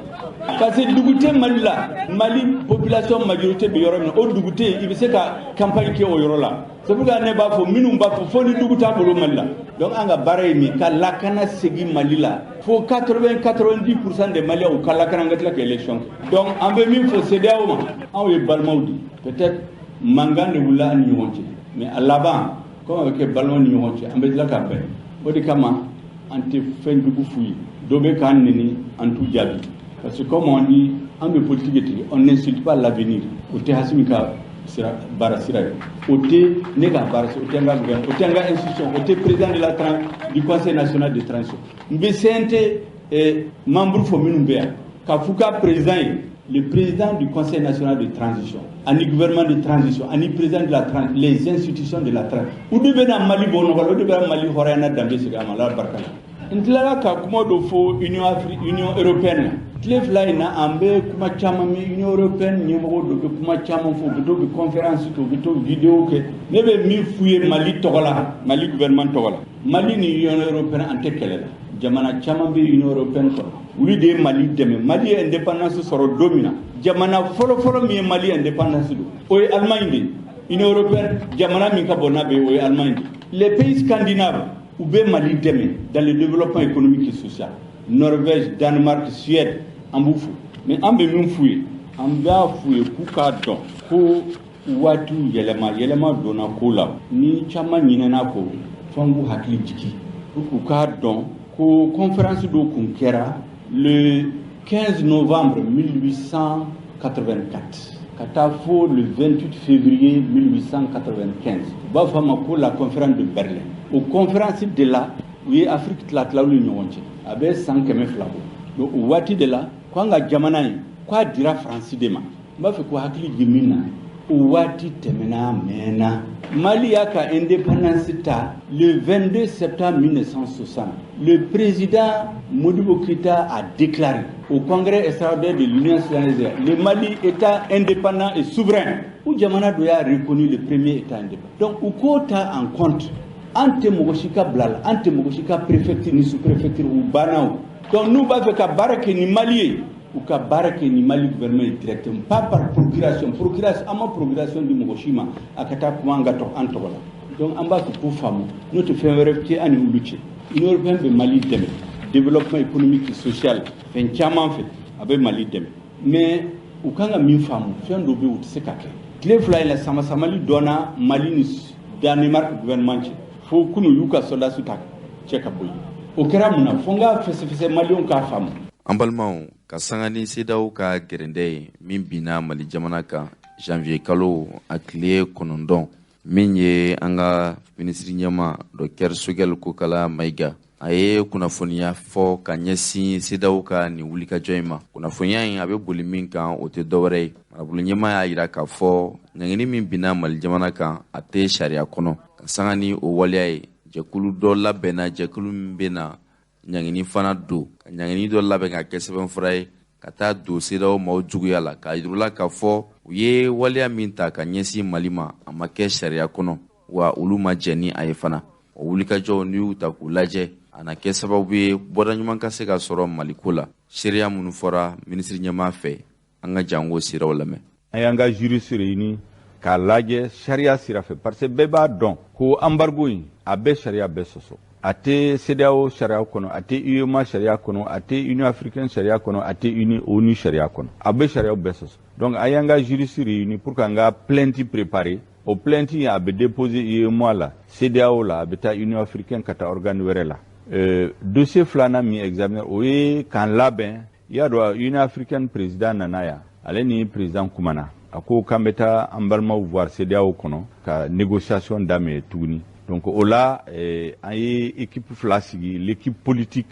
parce que dugu tɛ Mali la. Mali population majorité bɛ yɔrɔ min na, o dugu tɛ yen i bɛ se ka campagne kɛ o yɔrɔ la. C'est pourquoi ne b'a fɔ, minnu b'a fɔ fo ni dugu t'a bolo Mali la. Donc an ka baara ye min, ka lakana segin Mali la, fo 80 90% des Maliens u ka lakana, an ka tila ka élection kɛ. Donc an bɛ min fɔ CEDEAO ma, anw ye balimaw de ye. Peut-être mankan de wulila an ni ɲɔgɔn cɛ, mais a laban, comme a bɛ kɛ balimaw ni ɲɔgɔn cɛ, an bɛ tila ka bɛn. O de kama an tɛ fɛn jugu f'u ye. Dɔ bɛ k'an neni, an t'u jaabi, parce que comme on dit, an bɛ politique tigɛ, on n'insulte pas l'avenir. O tɛ Assimi ka sira baara sira ye, o tɛ ne ka baara sira, o tɛ n ka gouvernement, o tɛ n ka institution, o tɛ président de la du Conseil national de transition. N bɛ CNT membre fɔ minnu bɛ yan, k'a f'u ka président ye, le président du Conseil national de transition ani gouvernement de transition ani président de la transition, les institutions de la transition, u de bɛna Mali bɔ nɔgɔ la, o de bɛna Mali hɔrɔnya n'a danbe segin a ma. Ala barika la. N tilala ka kuma dɔ fɔ Union européenne la. Tile 2 in na, an bɛ kuma caman min, Union européenne ɲɛmɔgɔ dɔ bɛ kuma caman fɔ, u bɛ to bɛ conférence kɛ, u bɛ to vidéo kɛ. Ne bɛ min f'u ye Mali tɔgɔ la, Mali gouvernement tɔgɔ la, Mali ni Union européenne, an tɛ kɛlɛ la. Jamana caman bɛ Union européenne kɔnɔ, olu de ye Mali dɛmɛ. Mali ye indépendance sɔrɔ don min na, jamana fɔlɔfɔlɔ min ye Mali indépendance don, o ye Allemagne de ye. Union européenne jamana min ka bon n'a bɛɛ ye, o ye Allemagne de ye. Les pays scandinaves, u bɛ Mali dɛmɛ dans le développement économique et social, Norvège, Danemark, Suède, an b'u fo. Mais an bɛ min f'u ye, an b'a f'u ye k'u k'a dɔn ko waatiw yɛlɛma yɛlɛma donna ko la. Ni caman ɲinɛna ko, f'an k'u hakili jigin pour k'u k'a dɔn ko conférence dɔ kun kɛra le 15 novembre 1884 ka taa fo le 28 février 1895. U b'a fɔ a ma ko la conférence de Berlin. O conférence de la, u ye Afrique tila tilaw ni ɲɔgɔn cɛ, a bɛ san 200 bɔ. Donc o waati de la, ko an ka jamana in, k'a dira Faransi de ma. N b'a fɛ ko hakili jigin min na, o waati tɛmɛna, mɛnna. Mali y'a ka indépendance ta le 22 septembre 1960. Le président Modibo Keïta a déclaré au congrès extraordinaire de l'Union soudanaise: le Mali, État indépendant et souverain. U jamana dɔ y'a reconnu le premier État indépendant. Donc u k'o ta en compte. An tɛ mɔgɔ si ka bila la, an tɛ mɔgɔ si ka préfecture ni sous-préfecture, u banna o. Donc n'u b'a fɛ ka baara kɛ ni Mali ye, u ka baara kɛ ni Mali gouvernement ye directement, pas par procuration. Procuration, an ma procuration di mɔgɔ si ma a ka taa kuma an ka an tɔgɔ la. Donc an b'a fɛ k'u faamu, n'o tɛ fɛn wɛrɛ tɛ an ni olu cɛ. Union européenne bɛ Mali dɛmɛ développement économique et social, fɛn caman fɛ a bɛ Mali dɛmɛ. Mais u kan ka min faamu, fɛn dɔ bɛ yen, u tɛ se ka kɛ. Tile 2 in la, sama-samali dɔnna Mali ni Danemark gouvernement cɛ, fo kunun y'u ka soldats ta cɛ ka bɔ yen. O kɛra mun na? Fo n k'a fɛsɛfɛsɛ, Maliyɛnw k'a faamu. An balimaw, ka sanga ni CEDEAO ka gɛrɛndɛ ye min binna Mali jamana kan janvier kalo a tile 9, min ye an ka minisiri ɲɛma Dr Choguel Kokalla Maïga, a ye kunnafoniya fɔ ka ɲɛsin CEDEAO ka nin wulikajɔ in ma. Kunnafoniya in, a bɛ boli min kan, o tɛ dɔwɛrɛ ye, marabolo ɲɛma y'a yira k'a fɔ ɲangini min binna Mali jamana kan, a tɛ sariya kɔnɔ. Ka sanga ni o waleya ye, jɛkulu dɔ labɛnna, jɛkulu min bɛ na ɲangini fana don, ka ɲangini dɔ labɛn ka kɛ sɛbɛnfura ye ka taa don CEDEAO maaw juguya la, k'a yir'u k'a fɔ u ye waleya min ta ka ɲɛsin Mali ma, a ma kɛ sariya kɔnɔ, wa olu ma jɛn ni a ye fana. O wulikajɔw, n'i y'u ta k'u lajɛ, a na kɛ sababu ye bɔda ɲuman ka se ka sɔrɔ Maliko la. Seereya minnu fɔra minisiri ɲɛmaa fɛ, an ka jango siraw lamɛn. An y'an ka juriste réuni k'a lajɛ sariya sira fɛ, parce que bɛɛ b'a dɔn ko embargo in, a bɛ sariya bɛɛ sɔsɔ. A tɛ CEDEAO sariya kɔnɔ, a tɛ UEMOA sariya kɔnɔ, a tɛ Union africaine sariya kɔnɔ, a tɛ ONU sariya kɔnɔ. A bɛ sariyaw bɛɛ sɔsɔ. Donc an y'an ka juriste réuni pour qu'an ka plainte préparer. O plainte a bɛ déposer UEMOA la, CEDEAO la, a bɛ taa Union africaine, ka taa organe wɛrɛ la. Dossier filanan min examiner, o ye k'an labɛn. I y'a dɔn, Union africaine président nana yan, ale ni président kumana, a ko k'an bɛ taa an balimaw voir CEDEAO kɔnɔ ka négociation daminɛ tuguni. Donc o la, an ye équipe fila sigi. L'équipe politique,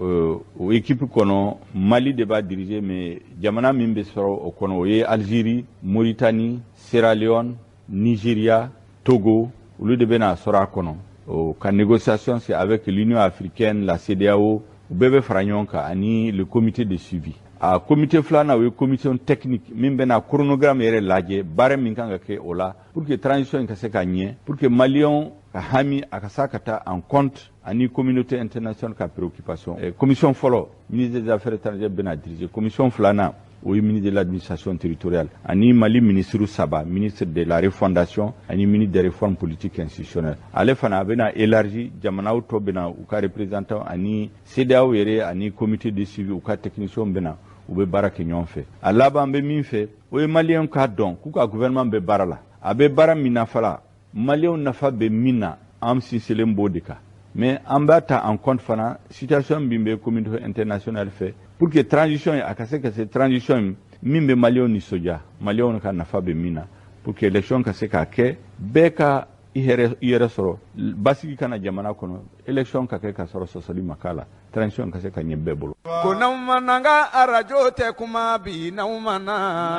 o équipe kɔnɔ, Mali de b'a diriger, mais jamana min bɛ sɔrɔ o kɔnɔ, o ye Algérie, Mauritanie, Sierra Leone, Nigeria, Togo, olu de bɛna sɔrɔ a kɔnɔ. O ka négociation, c'est avec l'Union africaine, la CEDEAO, u bɛɛ bɛ fara ɲɔgɔn kan, ani le comité de suivi. A comité filanan, o ye commission technique min bɛna chronogramme yɛrɛ lajɛ, baara min kan ka kɛ o la pour que transition in ka se ka ɲɛ, pour que Maliyɛnw ka hami a ka sa ka taa en compte, ani communauté internationale ka préoccupation. Commission fɔlɔ, ministre des Affaires étrangères bɛna diriger. Commission filanan, o ye ministre de l'Administration territoriale ani Mali ministre saba, ministre de la Refondation ani ministre des Réformes politiques institutionnelles. Ale fana, a bɛna élargi, jamanaw tɔ bɛna u ka représentant, ani CEDEAO yɛrɛ, ani comité de suivi, u ka technicien bɛna, u bɛ baara kɛ ɲɔgɔn fɛ. A laban bɛ min fɛ, o ye Maliyɛnw k'a dɔn k'u ka gouvernement bɛ baara la. A bɛ baara min na fana, Maliyɛnw nafa bɛ min na, an sinsinlen b'o de kan. Mais an b'a ta en compte fana situation min bɛ communauté internationale fɛ, pour que transition ye a ka se ka se transition min bɛ Maliyɛnw nisɔndiya, Maliyɛnw ka nafa bɛ min na, pour que élection ka se k'a kɛ, bɛɛ ka i yɛrɛ sɔrɔ, basigi ka na jamana kɔnɔ, élection ka kɛ ka sɔrɔ sɔsɔli ma k'a la, transition ka se ka ɲɛ bɛɛ bolo. Ko n'aw ma na, n ka arajo tɛ kuma bi. N'aw ma na,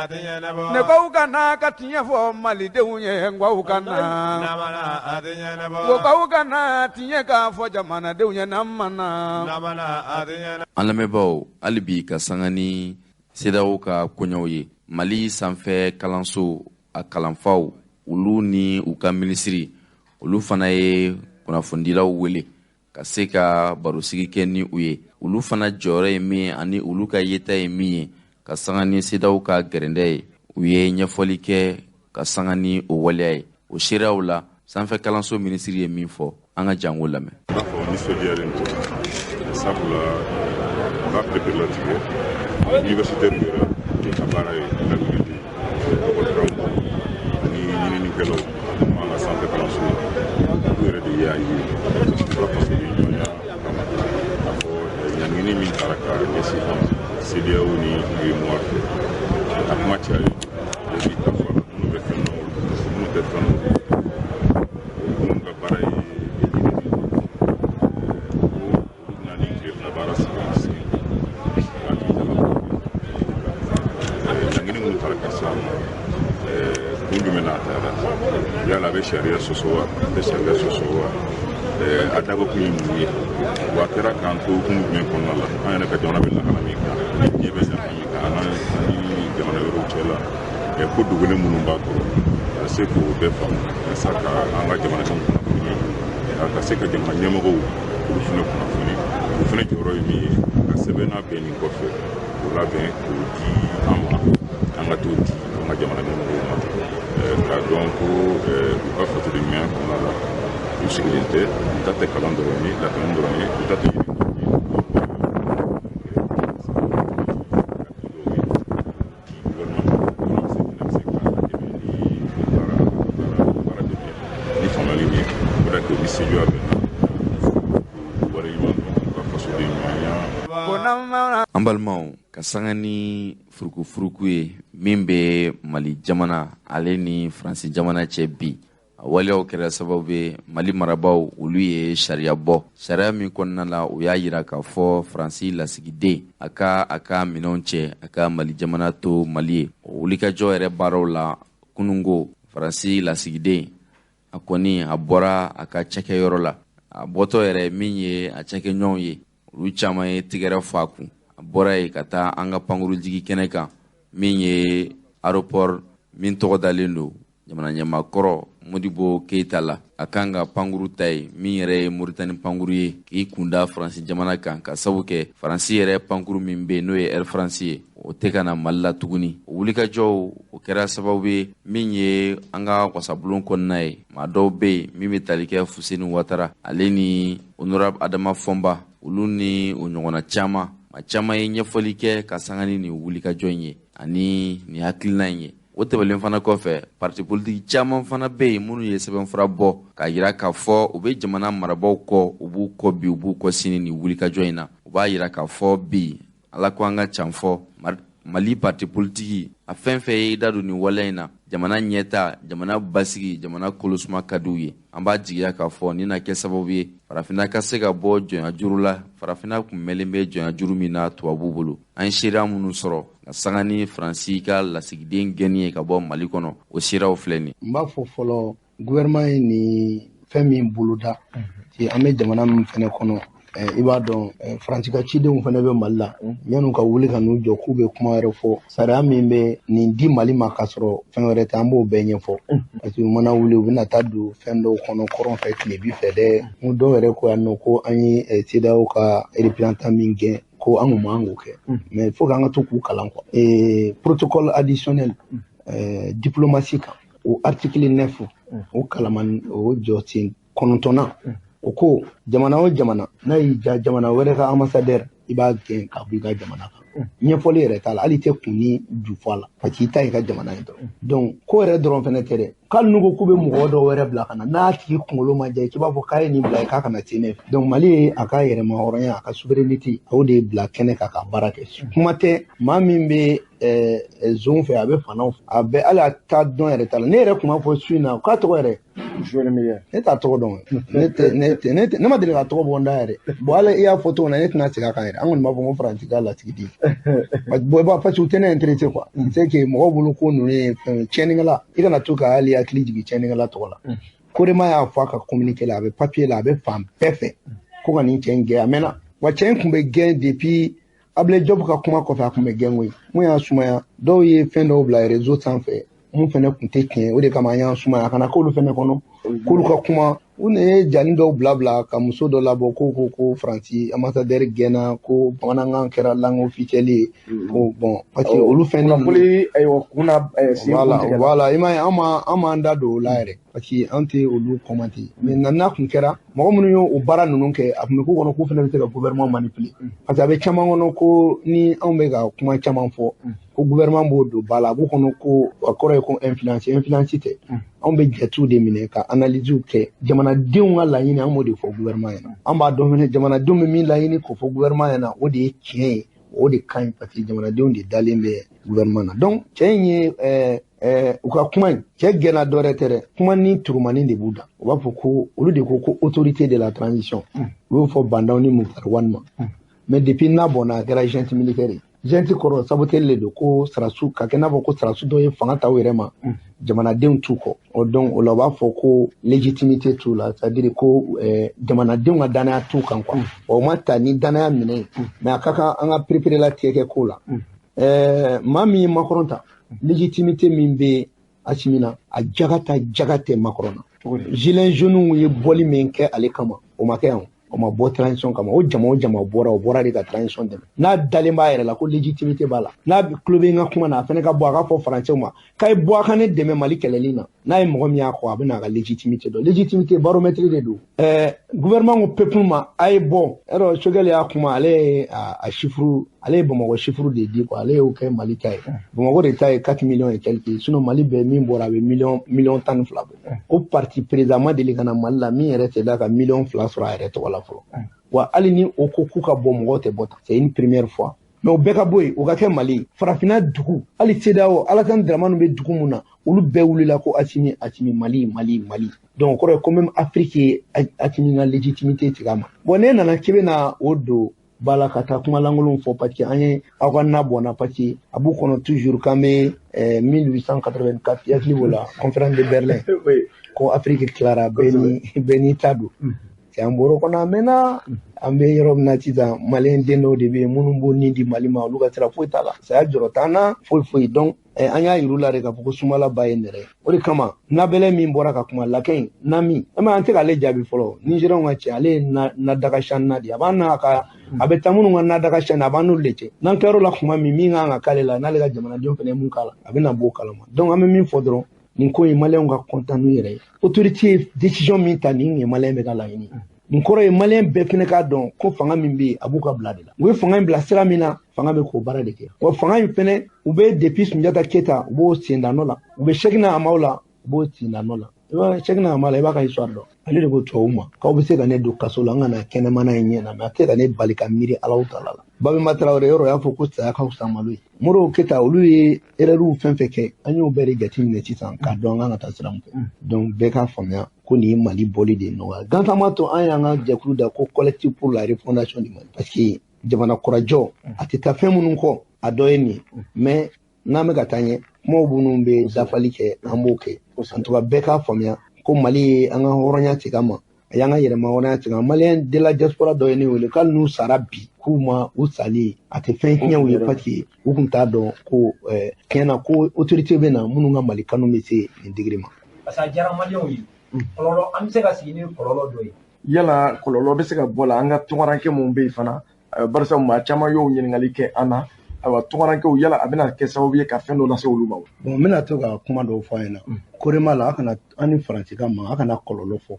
ne k'aw ka na ka tiɲɛ fɔ Malidenw ye. N k'aw ka na, ko k'aw ka na tiɲɛ k'a fɔ jamanadenw ye. N'an ma na. An lamɛnbaaw, hali bi ka sanga ni CEDEAO ka koɲɛw ye, Mali sanfɛ kalanso a kalanfaw, olu ni u ka minisiri, olu fana ye kunnafonidilaw wele ka se ka barosigi kɛ ni u ye. Olu fana jɔyɔrɔ ye min ye ani olu ka yeta ye min ye ka sanga ni CEDEAO ka gɛrɛndɛ ye, u ye ɲɛfɔli kɛ ka sanga ni o waleya ye. O seereyaw la, sanfɛ kalanso minisiri ye min fɔ, an ka jango lamɛn. N'a fɔ nisɔndiyalen don, sabula n b'a pereperelatigɛ universitaire yɛrɛ ka baara ye lawuli de ekɔli karamɔgɔw ani ɲininikɛlaw an ka sanfɛ kalanso la. Olu yɛrɛ de y'a ye u ka fasoden ɲɔgɔnya kama k'a fɔ ɲangini min taara ka ɲɛsin an ma CEDEAO ni UEMOA fɛ, a kuma cayalen bɛɛ b'i ta fɔ a la, minnu bɛ fɛn dɔn, minnu tɛ fɛn dɔn, minnu ka baara ye ɲinini ko olu bɛna nin tile 2 baara sigi sen hakili jagabɔ ɲangini minnu taara ka se an ma, kun jumɛn n'a taara, yala a bɛ sariya sɔsɔ wa, a tɛ sariya sɔsɔ wa, a dabɔkun ye mun ye, wa a kɛra k'an to hukumu jumɛn kɔnɔna la, an yɛrɛ ka jamana bɛ lahala min kan, ni diɲɛ bɛ lahala min kan, an ni jamana wɛrɛw cɛ la, ko dogolen minnu b'a kɔrɔ, ka se k'o bɛɛ faamu, walasa ka an ka jamanadenw kunnafoni, ka se ka jamana ɲɛmɔgɔw olu fana kunnafoni. O fana jɔyɔrɔ ye min ye, ka sɛbɛn labɛn nin kɔfɛ, k'o labɛn k'o di an ma, an ka t'o di an ka jamana ɲɛmɔgɔw ma, k'a dɔn ko u ka fasoden ɲumanya kɔnɔna la, u sigilen tɛ, u ta tɛ kalan dɔrɔn ye, lakana dɔrɔn ye, u ta tɛ ɲini dɔrɔn ye. Ni faamuyali min ye, o de kɛ u bɛ sejuya bɛn na waleɲuman dɔn u ka fasoden ɲumanya. An balimaw, ka sanga ni furukufuruku ye min bɛ Mali jamana ale ni Faransi jamana cɛ bi, a waleyaw kɛra sababu ye, Mali marabaaw, olu ye sariya bɔ, sariya min kɔnɔna la, u y'a yira k'a fɔ Faransi lasigiden a ka minɛnw cɛ, a ka Mali jamana to Mali ye. O wulikajɔ yɛrɛ baaraw la, kunungo Faransi lasigiden a kɔni a bɔra a ka cakɛyɔrɔ la. A bɔtɔ yɛrɛ, min ye a cakɛɲɔgɔnw ye, olu caman ye tigɛrɛ fɔ a kun. A bɔra yen ka taa an ka pankurujigi kɛnɛ kan min ye aéroport min tɔgɔ dalen don jamana ɲɛmaakɔrɔ Modibo Keyita la. A kan ka pankuru ta ye min yɛrɛ ye Moritani pankuru ye, k'i kunda Faransi jamana kan, ka sabu kɛ Faransi yɛrɛ pankuru min bɛ yen, n'o ye Air France ye, o tɛ ka na Mali la tuguni. O wulikajɔw, o kɛra sababu ye min ye an ka wasabulon kɔnɔna ye, maa dɔw bɛ yen min bɛ tali kɛ Fuseni Watara ale ni honorable Adama Fɔnba, olu ni o ɲɔgɔnna caman, maa caman ye ɲɛfɔli kɛ ka sanga ni nin wulikajɔ in ye ani nin hakilina in ye. O tɛmɛlen fana kɔfɛ, parti politique caman fana bɛ yen minnu ye sɛbɛnfura bɔ k'a yira k'a fɔ u bɛ jamana marabaaw kɔ, u b'u kɔ bi, u b'u kɔ sini nin wulikajɔ in na. U b'a yira k'a fɔ bi, Ala ko an ka can fɔ, Mali parti politique a fɛn fɛn ye i da don nin waleya in na, jamana ɲɛta, jamana basigi, jamana kolosuma ka di u ye. An b'a jigiya k'a fɔ nin na kɛ sababu ye Farafinna ka se ka bɔ jɔnya juru la. Farafinna kun mɛnlen bɛ jɔnya juru min na tubabuw bolo, an ye seereya minnu sɔrɔ ka sanga ni Faransi ka lasigiden gɛnni ye ka bɔ Mali kɔnɔ, o seereyaw filɛ nin. N b'a fɔ fɔlɔ, gouvernement ye nin fɛn min boloda. An bɛ jamana min fɛnɛ kɔnɔ, i b'a dɔn Faransi ka cidenw fɛnɛ bɛ Mali la, yan'u ka wuli ka n'u jɔ k'u bɛ kuma wɛrɛ fɔ, sariya min bɛ nin di Mali ma k'a sɔrɔ fɛn wɛrɛ tɛ, an b'o bɛɛ ɲɛfɔ. Parce que u mana wuli, u bɛna taa don fɛn dɔw kɔnɔ kɔrɔn fɛ, tilebi fɛ dɛ. N ko dɔw yɛrɛ ko yan nɔ ko an ye CEDEAO ka représentant min gɛn, ko an kun man k'o kɛ, mais faut k'an ka to k'u kalan quoi. Protocole additionnel diplomatie kan, o article 9, o kalaman o jɔsen 9nan, o ko jamana o jamana n'a y'i ja jamana wɛrɛ ka ambassadeur, i b'a gɛn ka bɔ i ka jamana kan. Ɲɛfɔli yɛrɛ t'a la, hali tɛ kun ni ju fɔ a la, parce que i ta y'i ka jamana ye dɔrɔn. Donc ko yɛrɛ dɔrɔn fɛnɛ tɛ dɛ, k'ali n'u ko k'u bɛ mɔgɔ dɔw wɛrɛ bila ka na, n'a tigi kunkolo ma diya, k'i b'a fɔ k'a ye nin bila ye k'a kana se ne fɛ. Donc Mali ye a ka yɛrɛma hɔrɔnya, a ka souveraineté, a y'o de bila kɛnɛ kan ka baara kɛ. Kuma tɛ maa min bɛ zon fɛ, a bɛ fanaw fɛ, a bɛ hali a t'a dɔn yɛrɛ t'a la. Ne yɛrɛ kun b'a fɔ su in na k'a tɔgɔ yɛrɛ, ne t'a tɔgɔ dɔn, ne ma deli ka tɔgɔ bɔ n da yɛrɛ. Bon, hali i y'a fɔ cogo min na, ne tɛna segin a kan yɛrɛ. An kɔni b'a fɔ ko Faransi ka lasigiden. Bon, parce que u tɛ ne intéressé quoi. C'est que mɔgɔw bolo ko ninnu ye fɛn tiɲɛnikɛla, i kana to ka hali hakili jigin tiɲɛnikɛla tɔgɔ la. Korema y'a fɔ a ka communiqué la, a bɛ papier la, a bɛ fan bɛɛ fɛ ko ka nin cɛ in gɛn. A mɛnna wa, cɛ in tun bɛ gɛn depuis Ablaye Diop ka kuma kɔfɛ, a tun bɛ gɛn koyi. Mun y'a sumaya? Dɔw ye fɛn dɔw bila réseau sanfɛ mun fɛnɛ tun tɛ tiɲɛ, o de kama an y'an sumaya, a kana k'olu fɛnɛ kɔnɔ k'olu ka kuma. U ne ye jani dɔw bila ka muso dɔ labɔ ko Faransi ambassadeur gɛnna, ko bamanankan kɛra langue officielle ye, ko bon, parce que olu fɛn ninnu ayiwa kunna. Voilà, i m'a ye, an m'an da don o la yɛrɛ, parce que an tɛ olu commenter. Mais n'a kun kɛra mɔgɔ minnu y'o o baara ninnu kɛ, a tun bɛ k'u kɔnɔ k'u fana bɛ se ka gouvernement manipuler, parce que a bɛ caman kɔnɔ ko ni anw bɛ ka kuma caman fɔ, ko gouvernement b'o don ba la, a b'u kɔnɔ ko a kɔrɔ ye ko influence. Influence tɛ, anw bɛ jatew de minɛ ka analyse kɛ jamanadenw ka laɲini, an b'o de fɔ gouvernement ɲɛna. An b'a dɔn fɛnɛ jamanadenw bɛ min laɲini k'o fɔ gouvernement ɲɛna, o de ye tiɲɛ ye, o de ka ɲi, parce que jamanadenw de dalen bɛ gouvernement na. Donc cɛ in ye u ka kuma in, cɛ gɛnna dɔ wɛrɛ tɛ dɛ, kuma ni turumani de b'u da. U b'a fɔ ko olu de ko autorité de la transition, u y'o fɔ Bah N'Daw ni Moctar Ouane ma. Mais depuis n'a bɔnna, a kɛra junte militaire ye. Junte kɔrɔ saboter le don, ko sarasu ka kɛ n'a fɔ ko sarasu dɔ ye fanga ta u yɛrɛ ma, jamanadenw t'u kɔ. O donc o la, u b'a fɔ ko légitimité t'u la, c'est à dire ko jamanadenw ka danaya t'u kan quoi. O ma ta ni danaya minɛ ye, mais a ka kan an ka préparer la tigɛ kɛ ko la. Maa min ye Macron ta, légitimité min bɛ Assimi na, a jaga ta jaga tɛ Macron na. Gilets jaunes ye bɔli min kɛ ale kama, o ma kɛ yan, o ma bɔ transition kama. O jama o jama bɔra, o bɔra de ka transition dɛmɛ. N'a dalen b'a yɛrɛ la ko légitimité b'a la, n'a tulo bɛ n ka kuma na, a fana ka bɔ a k'a fɔ faransɛw ma k'a ye bɔ a ka ne dɛmɛ Mali kɛlɛli na. N'a ye mɔgɔ min y'a kɔ, a bɛ n'a ka légitimité dɔn. Légitimité baromètre de don. Gouvernement ko peuple ma a ye bɔ. Yɔrɔ Choguel y'a kuma, ale ye a chiffre, ale ye Bamakɔ chiffre de di quoi, ale y'o kɛ Mali ta ye. Bamakɔ de ta ye 4 millions et quelques, sinon Mali bɛɛ min bɔra, a bɛ miliyɔn 12 bɔ. O parti président ma deli ka na Mali la min yɛrɛ tɛ ka miliyɔn 2 sɔrɔ a yɛrɛ tɔgɔ la fɔlɔ. Wa hali ni o ko k'u ka bɔ, mɔgɔw tɛ bɔ tan, c'est une première fois. Mais o bɛɛ ka bɔ yen, o ka kɛ Mali farafinna dugu, hali CEDEAO, Alassane Dramane bɛ dugu mun na, olu bɛɛ wulila ko Assimi, Assimi, Mali, Mali, Mali. Donc o kɔrɔ ye ko même Afrique ye Assimi ka légitimité tigɛ a ma. Bon, ne nana k'i bɛna o don ba la ka taa kuma lankolonw fɔ, parce que an ye aw ka na bɔnna, parce que a b'u kɔnɔ toujours k'an bɛ 1884, hakili b'o la, conférence de Berlin, ko Afrique tilara, bɛɛ n'i ta don. An bɔr'o kɔnɔ a mɛnna. An bɛ yɔrɔ min na sisan, maliyɛn den dɔw de bɛ yen minnu b'o nin di Mali ma, olu ka sira foyi t'a la, saya jɔrɔ t'an na foyi foyi. Donc an y'a yir'u la de k'a fɔ ko sumala ba ye nɛrɛ ye. O de kama nabɛlɛ min bɔra ka kuma lakɛ in na min e ma, an tɛ k'ale jaabi fɔlɔ. Nizeriyaw ka cɛ, ale ye na daga na de, a b'an n'a ka a bɛ taa minnu ka na daga na, a b'an n'olu de cɛ. N'an kɛr'o la kuma min kan ka k'ale la, n'ale ka jamanadenw fana ye mun k'a la, a bɛ na b'o kalama. Donc an bɛ min fɔ dɔrɔn, nin ko in, maliyɛnw ka content n'u yɛrɛ ye. Autorité ye décision min ta, nin ye maliyɛn bɛ ka laɲini. Nin kɔrɔ ye maliyɛn bɛɛ fana k'a dɔn ko fanga min bɛ yen, a b'u ka bila de la. U ye fanga in bila sira min na, fanga bɛ k'o baara de kɛ. Wa fanga in fɛnɛ, u bɛ depuis Sunjata Keyita, u b'o senda nɔ la, u bɛ Cheickna Hamaw la, u b'o senda nɔ la. I b'a Cheickna Hama la, i b'a ka histoire dɔn. Ale de ko tubabuw ma k'aw bɛ se ka ne don kaso la, n ka na kɛnɛmana in ɲɛ na, mais a tɛ se ka ne bali ka miiri Alahu taala la. Babemba Tarawele yɔrɔ y'a fɔ ko saya ka fisa malo ye. Modibo Keyita, olu ye erreur fɛn fɛn kɛ, an y'o bɛɛ de jateminɛ sisan k'a dɔn an kan ka taa sira min fɛ. Donc bɛɛ k'a faamuya ko nin ye Mali bɔli de ye nɔgɔya. Gansan m'a to an y'an ka jɛkulu da ko collectif pour la refondation du Mali, parce que jamana kura jɔ a tɛ taa fɛn minnu kɔ, a dɔ ye nin ye. Mais n'an bɛ ka taa ɲɛ, kumaw minnu bɛ dafali kɛ, an b'o kɛ. En tout cas, bɛɛ k'a faamuya Ko Mali ye an ka hɔrɔnya segin an ma, a y'an ka yɛrɛma hɔrɔnya segin an ma. Malien de la diaspora dɔ ye ne wele k'ale n'u sara bi, k'u ma u sali a tɛ fɛn tiɲɛ u ye, parce que u tun t'a dɔn ko tiɲɛ na ko autorité bɛ na minnu ka Mali kanu bɛ se nin degré ma. Parce que a diyara Malienw ye. Kɔlɔlɔ, an bɛ se ka sigi ni kɔlɔlɔ dɔ ye. Yala kɔlɔlɔ bɛ se ka bɔ la an ka tunkaranke minnu bɛ yen fana, barisa maa caman y'o ɲininkali kɛ an na. Ayiwa, tunkarankew, yala a bɛna kɛ sababu ye ka fɛn dɔ lase olu ma? Bon, n bɛna to ka kuma dɔw fɔ a ɲɛna korema la. A kana an ni Faransi ka ma, a kana kɔlɔlɔ fɔ.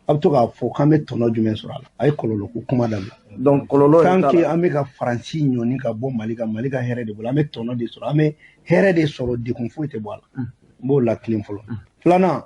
A bɛ to k'a fɔ k'an bɛ tɔnɔ jumɛn sɔrɔ a la. A ye kɔlɔlɔ ko kuma dabila. Donc kɔlɔlɔ tant que an bɛ ka Faransi ɲɔni ka bɔ Mali kan, Mali ka hɛrɛ de bolo, an bɛ tɔnɔ de sɔrɔ, an bɛ hɛrɛ de sɔrɔ, degun foyi tɛ bɔ a la. N b'o lakilen fɔlɔ. Filanan,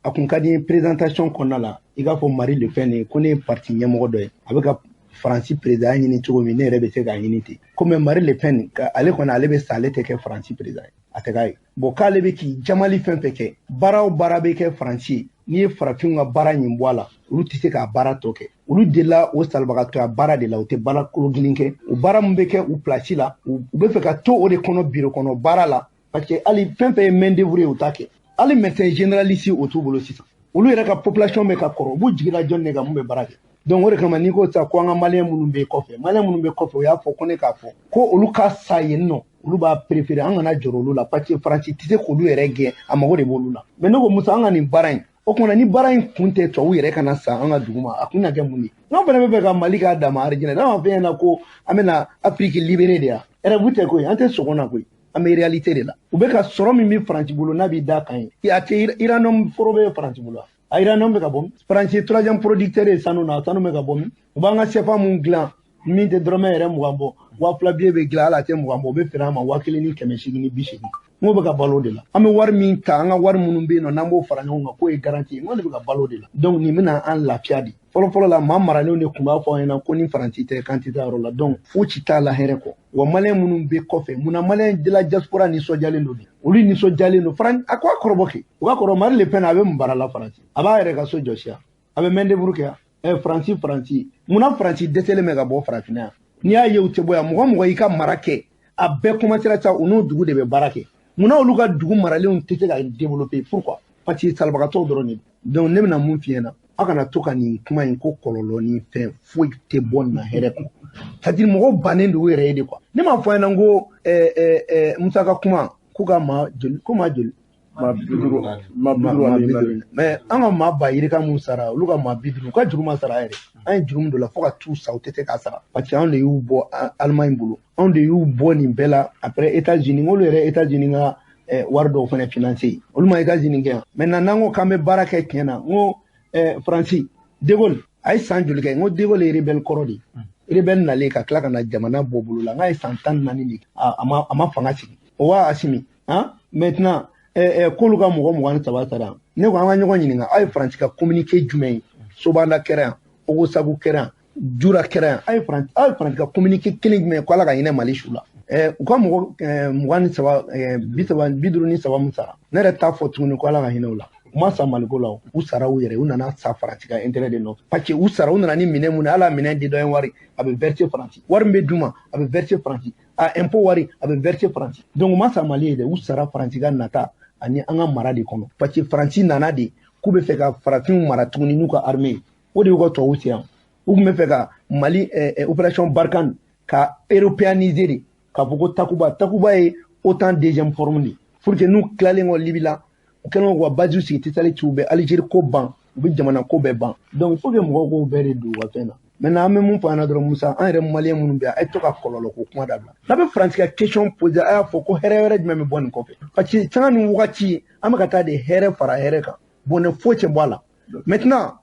a kun ka di présentation kɔnɔna la, i k'a fɔ Marine Le Pen ye ko ne ye parti ɲɛmɔgɔ dɔ ye, a bɛ ka Faransi président ɲini cogo min, ne yɛrɛ bɛ se k'a ɲini ten. Komi Marine Le Pen ale kɔni, ale bɛ sa, ale tɛ kɛ Faransi président ye, a tɛ k'a ye. Bon, k'ale bɛ k'i jamali fɛn fɛn kɛ, baara o baara bɛ kɛ Faransi, n'i ye farafinw ka baara ɲin bɔ a la, olu tɛ se k'a baara tɔ kɛ. Olu delila o salibagatɔya baara de la, u tɛ baara kolo gɛlɛn kɛ. O baara min bɛ kɛ u place la, u bɛ fɛ ka to o de kɔnɔ, bureau kɔnɔ baara la, parce que hali fɛn fɛn ye main d'œuvre ye, u t'a kɛ. Hali médecin généraliste, o t'u bolo sisan. Olu yɛrɛ ka population bɛ ka kɔrɔ, u b'u jigila jɔn de kan mun bɛ baara kɛ? Donc o de kama, n'i ko sisan ko an ka Malien minnu bɛ kɔfɛ, Malien minnu bɛ kɔfɛ, u y'a fɔ ko ne k'a fɔ ko olu ka sa yen nɔ, olu b'a préféré, an kana jɔrɔ olu la, parce que Faransi tɛ se k'olu yɛrɛ gɛn, a mago de b'olu la. Mais ne ko Musa, an ka nin baara in, o kumana ni baara in kun tɛ tubabu yɛrɛ kana sa an ka dugu ma, a kun na kɛ mun ye? N'an fana bɛ fɛ ka Mali k'a dama arijinɛ, n'a ma fɛn ɲɛna ko an bɛna Afrique libéré de yan, rêve tɛ koyi, an tɛ sogo na koyi, an bɛ réalité de la. U bɛ ka sɔrɔ min bɛ Faransi bolo n'a b'i da kan ye, a tɛ uranium foro bɛ Faransi bolo, a uranium bɛ ka bɔ min? Faransi troisième producteur ye sanu na, sanu bɛ ka bɔ min? U b'an ka CFA mun dilan, min tɛ dɔrɔmɛ yɛrɛ 20 bɔ, 2000 billet bɛ dilan, hali a tɛ 20 bɔ, u bɛ feere an ma 1880. N ko bɛ ka balo de la. An bɛ wari min ta, an ka wari minnu bɛ yen nɔ, n'an b'o fara ɲɔgɔn kan, k'o ye garantie ye, n ko de bɛ ka balo de la. Donc nin bɛna an lafiya de. Fɔlɔ fɔlɔ la, maa maralenw de tun b'a fɔ an ɲɛna ko ni Faransi tɛ, k'an tɛ taa yɔrɔ la. Donc fosi t'a la hɛrɛ kɔ. Wa Malien minnu bɛ kɔfɛ, munna Malien de la diaspora nisɔndiyalen don bi? Olu nisɔndiyalen don. Faran a ko a kɔrɔbɔ kɛ, u ka kɔrɔ Marine Le Pen, a bɛ mun baara la Faransi? A b'a yɛrɛ ka so jɔsi yan, a bɛ main d'œuvre kɛ yan. Ɛ Faransi, Faransi, munna Faransi dɛsɛlen bɛ ka bɔ farafinna yan? N'i y'a ye u tɛ bɔ yan, mɔgɔ mɔgɔ y'i ka mara kɛ, a bɛɛ commencera sa, u n'o dugu de bɛ baara kɛ. Munna olu ka dugu maralenw tɛ se ka développer? Pourquoi? Parce que salibagatɔw dɔrɔn de don. Donc ne bɛna mun f'i ɲɛna, aw kana to ka nin kuma in ko kɔlɔlɔ ni fɛn foyi tɛ bɔ nin na hɛrɛ kɔ. C'est à dire mɔgɔw bannen don u yɛrɛ ye de quoi. Ne m'a fɔ a ɲɛna ko Musa ka kuma k'u ka maa joli, ko maa joli? Maa 54 maa 54. Mais an ka maa ba yirika mun sara, olu ka maa 50, u ka juru ma sara yɛrɛ. An ye juru min don la, fo ka t'u sa, u tɛ se k'a sara, parce que anw de y'u bɔ Allemagne bolo, anw de y'u bɔ nin bɛɛ la. Après États-Unis, olu yɛrɛ États-Unis ka wari dɔw fana financé, olu ma États-Unis kɛ yan. Maintenant n'an ko k'an bɛ baara kɛ tiɲɛ na, n ko Faransi, De Gaulle a ye san joli kɛ? N ko De Gaulle ye rebelle kɔrɔ de ye, rebelle nalen ka tila ka na jamana bɔ bolo la. N k'a ye san 14 de, a ma fanga sigi. O wa Asimi han, maintenant k'olu ka mɔgɔ 23 sara. Ne ko an ka ɲɔgɔn ɲininka, aw ye Faransi ka communiqué jumɛn ye? Sobanda kɛra yan, Ogosagu kɛra yan, Jura kɛra yan, aw ye Faransi, aw ye Faransi ka communiqué kelen jumɛn ye ko Ala ka hinɛ Mali su la? U ka mɔgɔ 23, 30, 53 mun sara, ne yɛrɛ t'a fɔ tuguni ko Ala ka hinɛ u la. U ma sa Maliko la, u sara u yɛrɛ, u nana sa Faransi ka intérêt de nɔfɛ, parce que u sara, u nana ni minɛn mun ye, hali a minɛn di dɔ wari a bɛ verser Faransi, wari min bɛ d'u ma a bɛ verser Faransi, a impôt wari a bɛ verser Faransi. Donc u ma sa Mali ye dɛ, u sara Faransi ka nata ani an ka mara de kɔnɔ, parce que Faransi nana de k'u bɛ fɛ ka farafinw mara tuguni n'u ka armée ye. O de y'u ka tubabuw se yan. U tun bɛ fɛ ka Mali opération Barkhane ka européaniser de, k'a fɔ ko Takuba, Takuba ye OTAN deuxième forme de, pour que n'u tilalen kɔ Libi la, u kɛlen k'u ka base sigi Tessalit, u bɛ Algérie ko ban, u bɛ jamana ko bɛɛ ban. Donc il faut que mɔgɔw k'o bɛɛ de don u ka fɛn na. Maintenant an bɛ mun fɔ an ɲɛna dɔrɔn, Musa, an yɛrɛ Malien minnu bɛ yan, a ye to ka kɔlɔlɔ ko kuma dabila. N'a bɛ Faransi ka question poser, a y'a fɔ ko hɛrɛ wɛrɛ jumɛn bɛ bɔ nin kɔfɛ? Parce que sanga ni wagati, an bɛ ka taa de hɛrɛ fara hɛrɛ kan, bɔnɛ foyi tɛ bɔ a la. Maintenant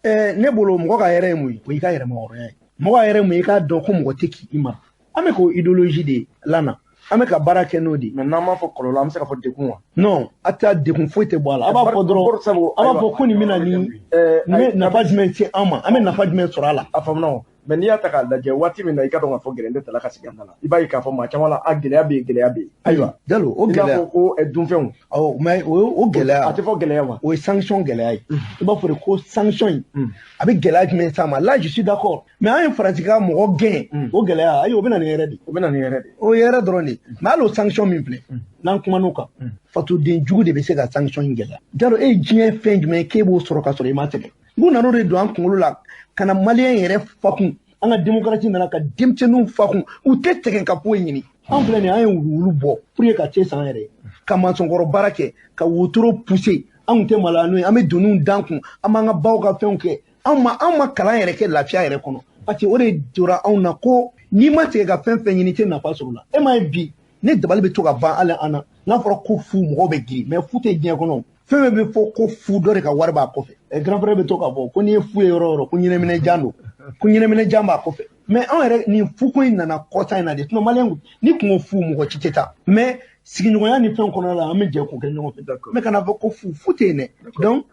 ne bolo, mɔgɔ ka hɛrɛ ye mun ye? O y'i ka yɛrɛmahɔrɔnya ye. Mɔgɔ ka hɛrɛ ye mun ye? I k'a dɔn ko mɔgɔ tɛ k'i mara. An bɛ k'o idéologie de lana, an bɛ ka baara kɛ n'o de ye. Mais n'an m'a fɔ kɔlɔlɔ, an bɛ se k'a fɔ degun wa? Non, a tɛ degun foyi tɛ bɔ a la. A b'a fɔ dɔrɔn, Sabu an b'a fɔ ko nin bɛna ni nin bɛ nafa jumɛn se an ma, an bɛ nafa jumɛn sɔrɔ a la? A faamuna o. Mais n'i y'a ta k'a lajɛ waati min na i ka dɔn k'a fɔ gɛrɛntɛ tala ka sigi an da la, i b'a ye k'a fɔ maa caman la a gɛlɛya bɛ yen, gɛlɛya bɛ yen. Ayiwa Jalo, o gɛlɛya. I n'a fɔ ko dunfɛnw. Awɔ, mais o gɛlɛya. A tɛ fɔ gɛlɛya wa? O ye sanction gɛlɛya ye. I b'a fɔ de ko sanction in a bɛ gɛlɛya jumɛn s'a ma? Là je suis d'accord. Mais an ye Faransi ka mɔgɔ gɛn, o gɛlɛya ayi o bɛ na ni hɛrɛ de. O bɛ na ni hɛrɛ de. O ye hɛrɛ dɔrɔn de. Mais hali o sanction min filɛ, n'an kuman'o kan, fasoden jugu de bɛ se ka sanction in gɛlɛya. Jalo, e ye diɲɛ fɛn jumɛn ye k'e b'o sɔrɔ ka sɔrɔ i ma sɛgɛn? N k'u nan'o de don an kunkolo la ka na maliyɛn yɛrɛ fakun. An ka démocratie nana ka denmisɛnninw fakun, u tɛ sɛgɛn ka foyi ɲini. An filɛ nin ye, an ye wuluwulu bɔ pour que ka cɛ san yɛrɛ ye, ka maçonkɔrɔ baara kɛ, ka wotoro pousser. An kun tɛ maloya n'o ye, an bɛ doniw d'an kun, an b'an ka baw ka fɛnw kɛ. An ma kalan yɛrɛ kɛ lafiya yɛrɛ kɔnɔ, parce que o de jɔra anw na ko n'i ma sɛgɛn ka fɛn fɛn ɲini i tɛ nafa sɔrɔ o la. E m'a ye bi ne dabali bɛ to ka ban hali an na, n'a fɔra ko fu mɔgɔw bɛ girin, mais fu tɛ diɲɛ kɔnɔ. Fɛn fɛn bɛ fɔ ko fu, dɔ de ka wari b'a kɔfɛ. Grand frère bɛ to k'a fɔ ko n'i ye fu ye yɔrɔ o yɔrɔ ko ɲɛnɛminɛjan don, ko ɲɛnɛminɛjan b'a kɔfɛ. Mais anw yɛrɛ nin fuko in nana kɔsa in na de, sinon maliyɛn ni kun ko fu mɔgɔ ci tɛ taa. Mais sigiɲɔgɔnya ni fɛn kɔnɔna la an bɛ jɛ k'o kɛ ɲɔgɔn fɛ. Mais kana fɔ ko fu, fu tɛ yen dɛ. Donc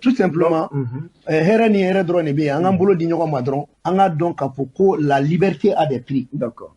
tout simplement hɛrɛ ni hɛrɛ dɔrɔn de bɛ yen. An k'an bolo di ɲɔgɔn ma dɔrɔn, an k'a dɔn k'a fɔ ko la liberté a des prix.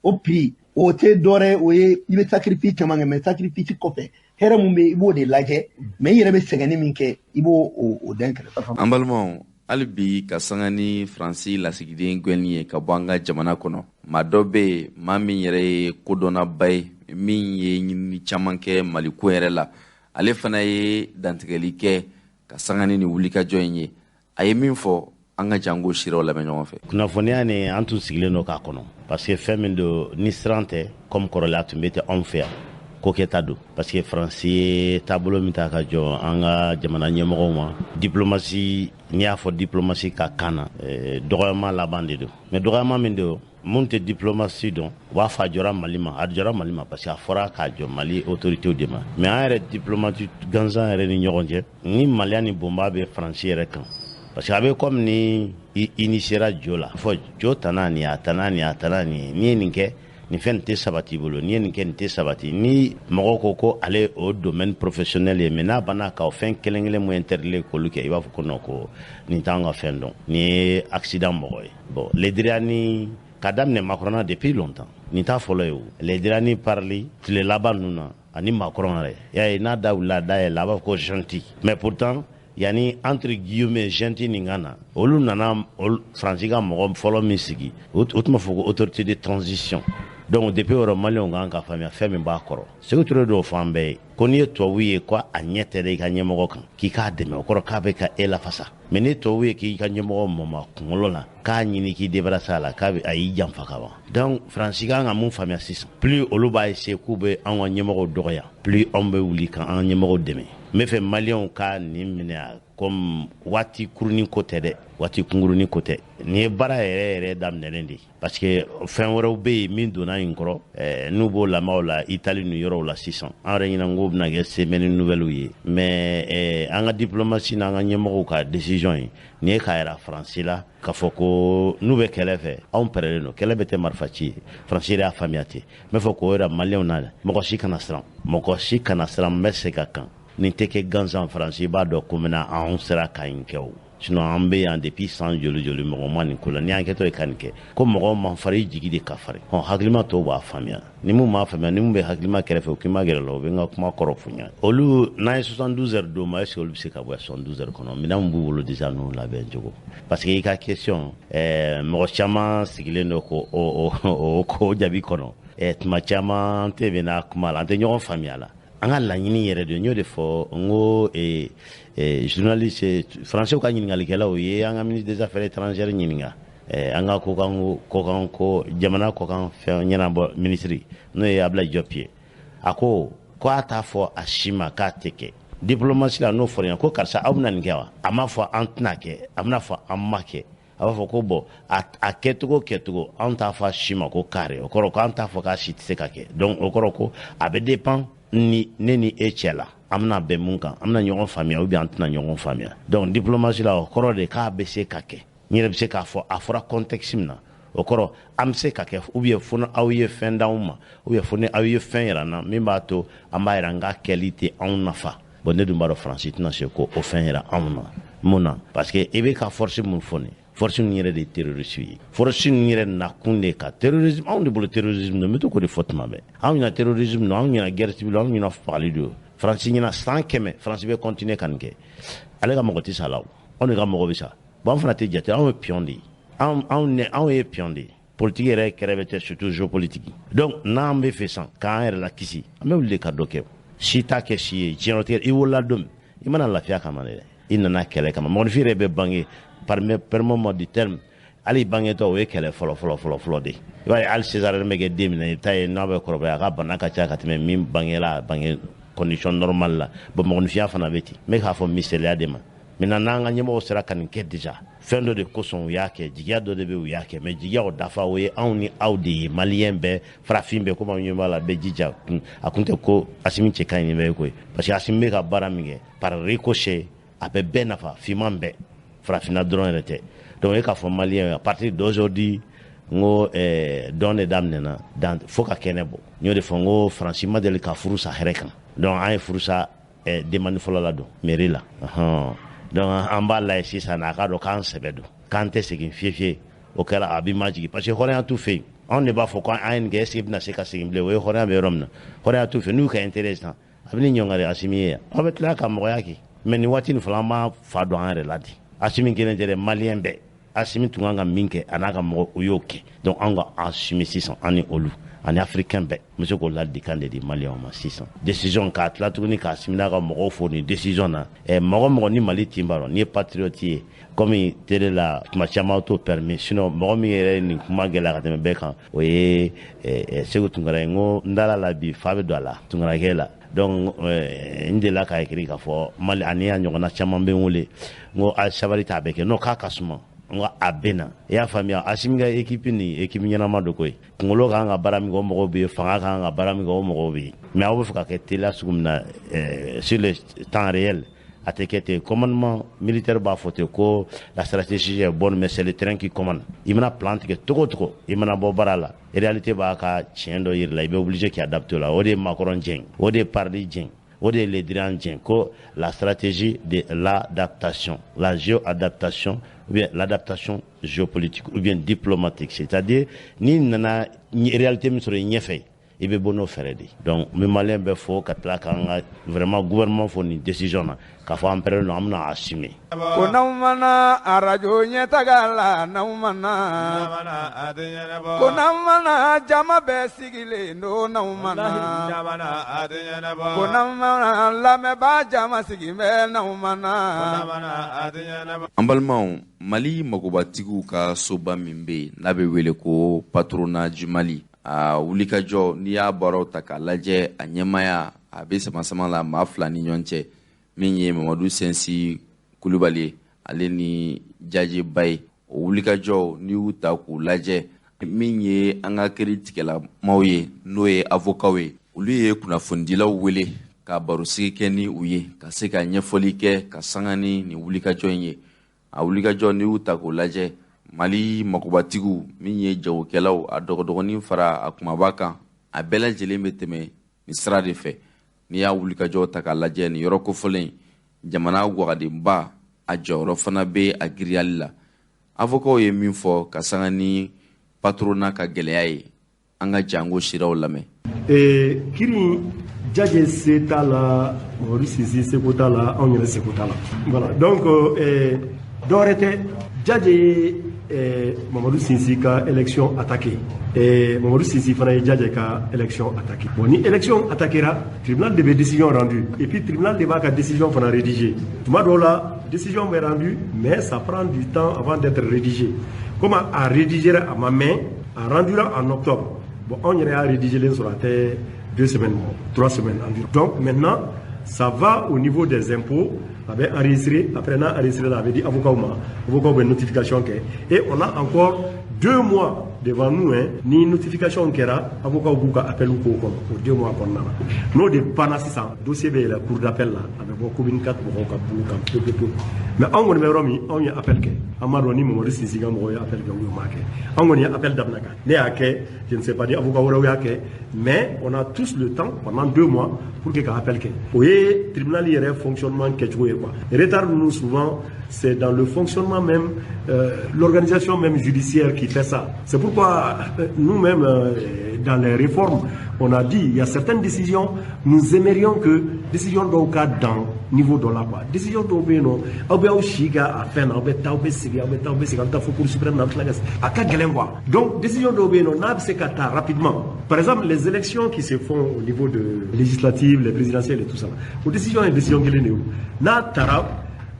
O prix o tɛ dɔwɛrɛ ye, o ye i bɛ sacrifice caman kɛ, mais sacrifice kɔfɛ hɛrɛ mun bɛ yen i b'o de lajɛ, mais i yɛrɛ bɛ sɛgɛnni min kɛ i b'o o dɛn kɛrɛfɛ. An balimaw, hali bi ka sanga ni Faransi lasigiden gɛnni ye ka bɔ an ka jamana kɔnɔ, maa dɔ bɛ yen, maa min yɛrɛ ye kodɔnnaba ye, min ye ɲinini caman kɛ Maliko yɛrɛ la, ale fana ye dantigɛli kɛ ka sanga ni nin wulikajɔ in ye. A ye min fɔ, an ka jango siraw lamɛn ɲɔgɔn fɛ. Kunnafoniya ni an tun sigilen don k'a kɔnɔ, parce que fɛn min don ni siran tɛ, comme kɔrɔlen a tun bɛ tɛ anw fɛ yan, ko kɛta don. Parce que Faransi ye taabolo min ta ka jɔ an ka jamana ɲɛmɔgɔw ma, diplomatie, n'i y'a fɔ diplomatie ka kan na, dɔgɔyama laban de don. Mais dɔgɔyama min don, mun tɛ diplomatie dɔn, u b'a fɔ a jɔra Mali ma, a jɔra Mali ma parce que a fɔra k'a jɔ Mali autorités de ma. Mais an yɛrɛ diplomate gansan yɛrɛ ni ɲɔgɔn cɛ, ni Maliya ni bonba bɛ Faransi yɛrɛ kan, parce que a bɛ comme ni i initiera jo la, fɔ jo tana nin, a tana nin, a tana nin, n'i ye nin kɛ nin fɛn tɛ sabati i bolo, n'i ye nin kɛ nin tɛ sabati. Ni mɔgɔ ko ale o domaine professionnel ye, mais n'a banna k'o fɛn kelen kelen mun interdit k'olu kɛ, i b'a fɔ ko non, ko nin t'an ka fɛn dɔn, nin ye accident mɔgɔ ye. Bon, Le Drian ka daminɛ Macron na depuis longtemps, nin t'a fɔlɔ ye o. Le Drian parli tile laban ninnu na ani Macron yɛrɛ, y'a ye n'a da wulila da yɛlɛ, a b'a fɔ ko gentil, mais pourtant yani entre guillemets gentil nin ka na, olu nana Faransi ka mɔgɔ fɔlɔ min sigi, o tun b'a fɔ ko autorité de transition. Donc depuis o yɔrɔ maliyɛnw kan ka faamuya fɛn min b'a kɔrɔ. Sékou Touré dɔw fɔ an bɛɛ ye ko n'i ye tubabu ye ko a ɲɛ tɛ i ka ɲɛmɔgɔ kan k'i k'a dɛmɛ, o kɔrɔ k'a bɛ ka e lafasa. Mais ni tubabu ye k'i ka ɲɛmɔgɔ mɔma kunkolo la k'a ɲini k'i débarrasser a la, k'a bɛ a y'i janfa ka ban. Donc Faransi kan ka mun faamuya sisan, plus olu b'a essayer k'u bɛ anw ka ɲɛmɔgɔw dɔgɔya, plus anw bɛ wuli ka an ka ɲɛmɔgɔw dɛmɛ. N bɛ fɛ maliyɛnw ka nin minɛ comme waati kurunin ko tɛ dɛ, waati kunkurunin ko tɛ. Nin ye baara yɛrɛ yɛrɛ daminɛlen de ye, parce que fɛn wɛrɛw bɛ yen min donna in kɔrɔ, n'u b'o lamɛn la Italie ni yɔrɔw la sisan. An yɛrɛ ɲinɛ k'o bɛna kɛ semaine nouvelle ye, mais an ka diplomatie n'an ka ɲɛmɔgɔw ka décision ye nin ye k'a yira Faransi la k'a fɔ ko n'u bɛ kɛlɛ fɛ, anw pɛrɛlen don, kɛlɛ bɛ tɛ marifa ci ye. Faransi yɛrɛ y'a faamuya ten. N bɛ fɛ k'o yira maliyɛnw na, mɔgɔ si kana siran, mɔgɔ si kana siran, n bɛ segin a kan. Nin tɛ kɛ gansan, Faransi b'a dɔn ko mina anw sera ka nin kɛ o. Sinon an bɛ yan depuis san joli joli mɔgɔ ma nin ko la, ni an kɛtɔ ye ka nin kɛ ko mɔgɔ man farin, i jigi de ka farin. Hɔn, hakilima tɔw b'a faamuya, ni mun m'a faamuya, ni mun bɛ hakilima kɛrɛfɛ, o k'i ma gɛrɛ la, o bɛ n ka kuma kɔrɔ f'u ɲɛna. Olu n'an ye 72 heures d'o ma, est ce que olu bɛ se ka bɔ yan 72 heures kɔnɔ? Minɛn min b'u bolo déjà n'u labɛn cogo. Parce que i ka question, mɔgɔ caman sigilen don ko o jaabi kɔnɔ. Tuma caman tɛ bɛn n'a kuma la, an tɛ ɲɔgɔn faamuya la. An ka laɲini yɛrɛ de, n y'o de fɔ, n ko journaliste français ka ɲininkalikɛlaw ye an ka ministre des affaires étrangères ɲininka, an ka kɔkan ko jamana kɔkan fɛn ɲɛnabɔ ministre, n'o ye Abdoulaye Diop ye, a ko a t'a fɔ a si ma k'a tɛ kɛ. Diplomatie la n'o fɔra ɲɛna ko karisa aw bɛna nin kɛ wa, a m'a fɔ an tɛna kɛ, a bɛna fɔ an ma kɛ, a b'a fɔ ko bon a kɛcogo anw t'a fɔ a si ma ko carré, o kɔrɔ ko an t'a fɔ k'a si tɛ se ka kɛ. Donc o kɔrɔ ko a bɛ dépend ni ne ni e cɛ la, an bɛna bɛn mun kan, an bɛna ɲɔgɔn faamuya ou bien an tɛna ɲɔgɔn faamuya. Donc diplomatie la o kɔrɔ de k'a bɛ se ka kɛ, n yɛrɛ bɛ se k'a fɔ a fɔra contexte min na, o kɔrɔ an bɛ se ka kɛ, ou bien fo ni aw ye fɛn d'anw ma, ou bien fo ni aw ye fɛn yira n na min b'a to an b'a yira n ka kɛli tɛ anw nafa. Bon ne dun b'a dɔn Faransi tɛna se ko o fɛn yira anw na mun na, parce que i bɛ ka force mun fɔ nin, Force ninnu yɛrɛ de ye terroriste ye. Force ninnu yɛrɛ nakun de ka terrorisme, anw de bolo terrorisme don, n bɛ to k'o de fɔ tuma bɛɛ. Anw ɲɛna terrorisme don, anw ɲɛna guerre civile, anw ɲɛna fagali don. Faransi ɲɛna san 100, Faransi bɛ continuer ka nin kɛ. Ale ka mɔgɔ tɛ sa la o, anw de ka mɔgɔ bɛ sa. Bon, an fana tɛ jate, anw ye pion de ye. Anw ye pion de ye. Politique yɛrɛ kɛrɛ bɛ tɛ, surtout géopolitique. Donc n'an bɛ fɛ san k'an yɛrɛ la kisi, an bɛ wuli de ka dɔ kɛ. Si t'a kɛ si ye, diɲɛlatigɛ i wolola don min, i mana lafiya kama dɛ, i nana kɛlɛ kama. Mɔgɔninfin yɛrɛ bɛ bange par permement du terme, hali bangetɔ o ye kɛlɛ fɔlɔ fɔlɔ fɔlɔ fɔlɔ de. I b'a ye hali césarienne bɛ kɛ den min na, i bɛ taa ye n'a bɛ kɔrɔbaya, a ka bana ka ca ka tɛmɛ min bangela a bange condition normale la. Bon, mɔgɔninfinya fana bɛ ten. N bɛ k'a fɔ misaliya de ma. Maintenant n'an ka ɲɛmɔgɔw sera ka nin kɛ déjà, fɛn dɔ de kosɔn u y'a kɛ, jigiya dɔ de bɛ u y'a kɛ, mais jigiya o dafa o ye anw ni aw de ye, maliyɛn bɛɛ, farafin bɛɛ, komi aw ɲɛ b'a la bɛɛ jija. A kun tɛ ko Asimi cɛ ka ɲi ni bɛɛ ye koyi, parce que Asimi bɛ ka baara min kɛ par ricochet, a bɛ bɛɛ nafa, finman bɛɛ, farafinna dɔrɔn yɛrɛ tɛ. Donc e k'a fɔ maliyɛn, à partir d'aujourd'hui, n ko dɔn de daminɛna fo ka kɛnɛ bɔ. N y'o de fɔ, n ko Faransi ma deli ka furu sa hɛrɛ kan. Donc an ye furu sa demande fɔlɔ la don mairie la. Donc an b'a lajɛ sisan, a k'a dɔn k'an sɛbɛ don, k'an tɛ segin fiye fiye. O kɛra a b'i majigin, parce que hɔrɔnya t'u fɛ yen. Anw de b'a fɔ ko an ye nin kɛ, est ce que i bɛna se ka segin bilen? O ye hɔrɔnya bɛ yɔrɔ min na, hɔrɔnya t'u fɛ. N'u ka intérêt sisan, a bɛ ni ɲɔngari Asimi ye yan, aw bɛ tila ka mɔgɔya kɛ. Mais nin waati nin fɔlɔ, an b'a fa don an yɛrɛ la de. Asimi kelen tɛ dɛ, maliyɛn bɛɛ. Asimi tun kan ka min kɛ, a n'a ka mɔgɔ, o y'o kɛ. Donc an ka assumer sisan, an ni olu ani africain bɛɛ. N bɛ se k'o ladilikan de di maliyɛnw ma sisan. Décision k'a tila tuguni k'a Asimi n'a ka mɔgɔw fo nin décision na. Mɔgɔ mɔgɔ ni Mali tin b'a rɔ, n'i ye patriote ye, komi télé la tuma caman t'o permis, sinon mɔgɔ min yɛrɛ ye nin kuma gɛlɛya ka tɛmɛ bɛɛ kan, o ye Segu Tunkara ye. N ko n dala la bi, fa bɛ don a la Tunkarakɛ la. Donc n delila k'a écrit k'a fɔ Mali ani a ɲɔgɔnna caman bɛ n wele, n ko a sabali t'a bɛ kɛ, non k'a ka suma, n ko a bɛ na. I y'a faamuya, Asimi ka équipe nin équipe ɲɛnama don koyi. Kunkolo kan ka baara min kɛ, o mɔgɔw bɛ yen, fanga kan ka baara min kɛ, o mɔgɔw bɛ yen. Mais aw bɛ fɛ ka kɛ teliya sugu min na, sur le temps réel, a tɛ kɛ ten. Commandement militaire b'a fɔ ten ko la stratégie est bonne, mais c'est le terrain qui commande. I mana plan tigɛ cogo o cogo, i mana bɔ baara la, réalité b'a ka tiɲɛ dɔ yir'i la, i bɛ obligé k'i adapter o la. O de ye Macron jɛn, o de ye Parly jɛn, o de ye Le Drian jɛn, ko la stratégie de l'adaptation, la géoadaptation ou bien l'adaptation géopolitique ou bien diplomatique, c'est-à-dire n'i nana réalité min sɔrɔ i ɲɛfɛ, i bɛ bɔ n'o fɛɛrɛ de. Donc n bɛ maliyɛn bɛɛ fo ka tila k'an ka vraiment gouvernement fo nin décision na, k'a fɔ an pɛrɛlen don, an bɛna assumer. Ko n'aw mana arajo ɲɛtaga la, n'aw mana ko n'aw mana jama bɛɛ sigilen don, n'aw mana ko n'aw mana lamɛnbaa jama sigilen bɛ, n'aw mana. An balimaw, Mali magobatigiw ka soba min bɛ yen n'a bɛ wele ko Patronat du Mali, a wulikajɔ, n'i y'a baaraw ta k'a lajɛ, a ɲɛmaya a bɛ sama-sama la maa fila ni ɲɔgɔn cɛ, min ye Mamadu Sɛnsi Kulubali ye, ale ni Jaje Ba ye. O wulikajɔ, n'i y'u ta k'u lajɛ, min ye an ka kiiritigɛlamaw ye, n'o ye avocat ye, olu ye kunnafonidilaw wele ka barosigi kɛ ni u ye, ka se ka ɲɛfɔli kɛ ka sanga ni nin wulikajɔ in ye. A wulikajɔ, n'i y'u ta k'u lajɛ, Mali magobatigiw min ye jagokɛlaw, a dɔgɔdɔgɔnin fara a kumaba kan, a bɛɛ lajɛlen bɛ tɛmɛ nin sira de fɛ. N'i y'a wulikajɔ ta k'a lajɛ nin yɔrɔ kofɔlen, jamana wagadenba a jɔyɔrɔ fana bɛ a giriyali la. Avocat ye min fɔ ka sanga ni patronat ka gɛlɛya ye, an ka jango siraw lamɛn. Kiri Jaje se t'a la, Mamadu Sinsi seko t'a la, anw yɛrɛ seko t'a la. Voilà, donc dɔwɛrɛ tɛ, Jaje ye Mamadu Sinsi ka élection attaqué. Mamadu Sinsi fana ye Jaje ka élection attaqué. Bon, ni élection attaquera, tribunal de bɛ décision rendue, et puis tribunal de b'a ka décision fana rédiger. Tuma dɔw la, décision bɛ rendue, mais ça prend du temps avant d'être rédigé. Comme a rédigé a ma mɛn, a rendura en octobre. Bon, anw yɛrɛ y'a rédigé len sɔrɔ, a tɛ 2 semaines, 3 semaines environ. Donc maintenant, ça va au niveau des impôts, a bɛ enregistré, après n'a enregistré la, a bɛ di avocat ma, avocat bɛ notification kɛ, et on a encore 2 mois de devant nous, hein, ni notification kɛra, avocat b'u ka appel k'o kɔnɔ o 2 mois kɔnɔna na. N'o de banna sisan, dossier bɛ yɛlɛ cour d'appel la, a bɛ bɔ commune 4 mɔgɔw ka bolo kan pewu pewu pewu. Mais anw kɔni bɛ yɔrɔ min, anw ye appel kɛ. An b'a dɔn ni Mamadu Sinsin ka mɔgɔw ye appel kɛ ou m'a kɛ. Anw kɔni ye appel daminɛ kan. Ne y'a kɛ, je ne sais pas ni avocat wɛrɛw y'a kɛ, mais on a tous le temps pendant 2 mois pour que ka appel kɛ. O ye tribunal yɛrɛ fonctionnement kɛcogo ye quoi. Retard ninnu, souvent c'est dans le fonctionnement même, l'organisation même judiciaire qui fait ça. C'est pourquoi nous-mêmes, dans les réformes, on a dit, il y a certaines décisions, nous aimerions que décision dɔw ka dan niveau dɔ la quoi. Décision dɔw bɛ yen nɔ, aw bɛ aw si kɛ a fɛn na, aw bɛ taa, aw bɛ segin, aw bɛ taa, aw bɛ segin, aw bɛ taa fo Cour suprême na, aw bɛ tila ka a ka gɛlɛn quoi. Donc décision dɔw bɛ yen nɔ, n'a bɛ se ka ta rapidement. Par exemple, les élections qui se font au niveau de législatives, les présidentielles et tout ça, o décision ye décision kelen de ye o. N'a taara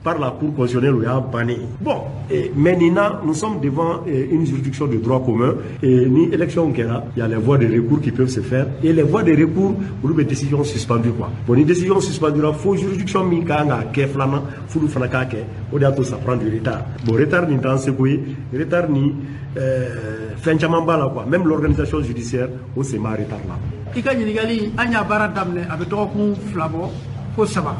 par la Cour constitutionnelle, o y'a bannen. Bon, et, mais Nina, nous sommes devant une juridiction de droit commun et ni élection kɛra, il y a les voies de recours qui peuvent se faire et les voies de recours, olu bɛ décision suspendue quoi. Bon, ni décision suspendue la, fo juridiction min kan k'a kɛ filanan, f'olu fana k'a kɛ, o de y'a to ça prend du retard. Bon, retard nin t'an seko ye, retard ni fɛn caman b'a la quoi. Même l'organisation judiciaire, o sen b'a retard la. I ka ɲininkali, an y'a baara daminɛ, a bɛ dɔgɔkun 2 bɔ fo 3.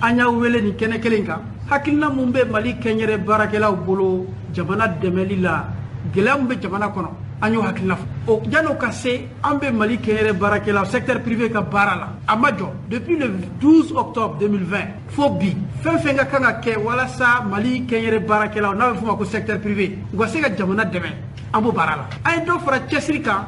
An y'aw wele nin kɛnɛ kelen kan. Hakilina mun bɛ Mali kɛnyɛrɛ baarakɛlaw bolo jamana dɛmɛli la, gɛlɛya mun bɛ jamana kɔnɔ, an y'o hakilina fɔ. O jan'o ka se, an bɛ Mali kɛnyɛrɛ baarakɛlaw, secteur privé ka baara la, a ma jɔ depuis le 12 octobre 2020 fo bi. Fɛn fɛn ka kan ka kɛ walasa Mali kɛnyɛrɛ baarakɛlaw, n'a bɛ f'o ma ko secteur privé, u ka se ka jamana dɛmɛ, an b'o baara la. An ye dɔ fara cɛsiri kan.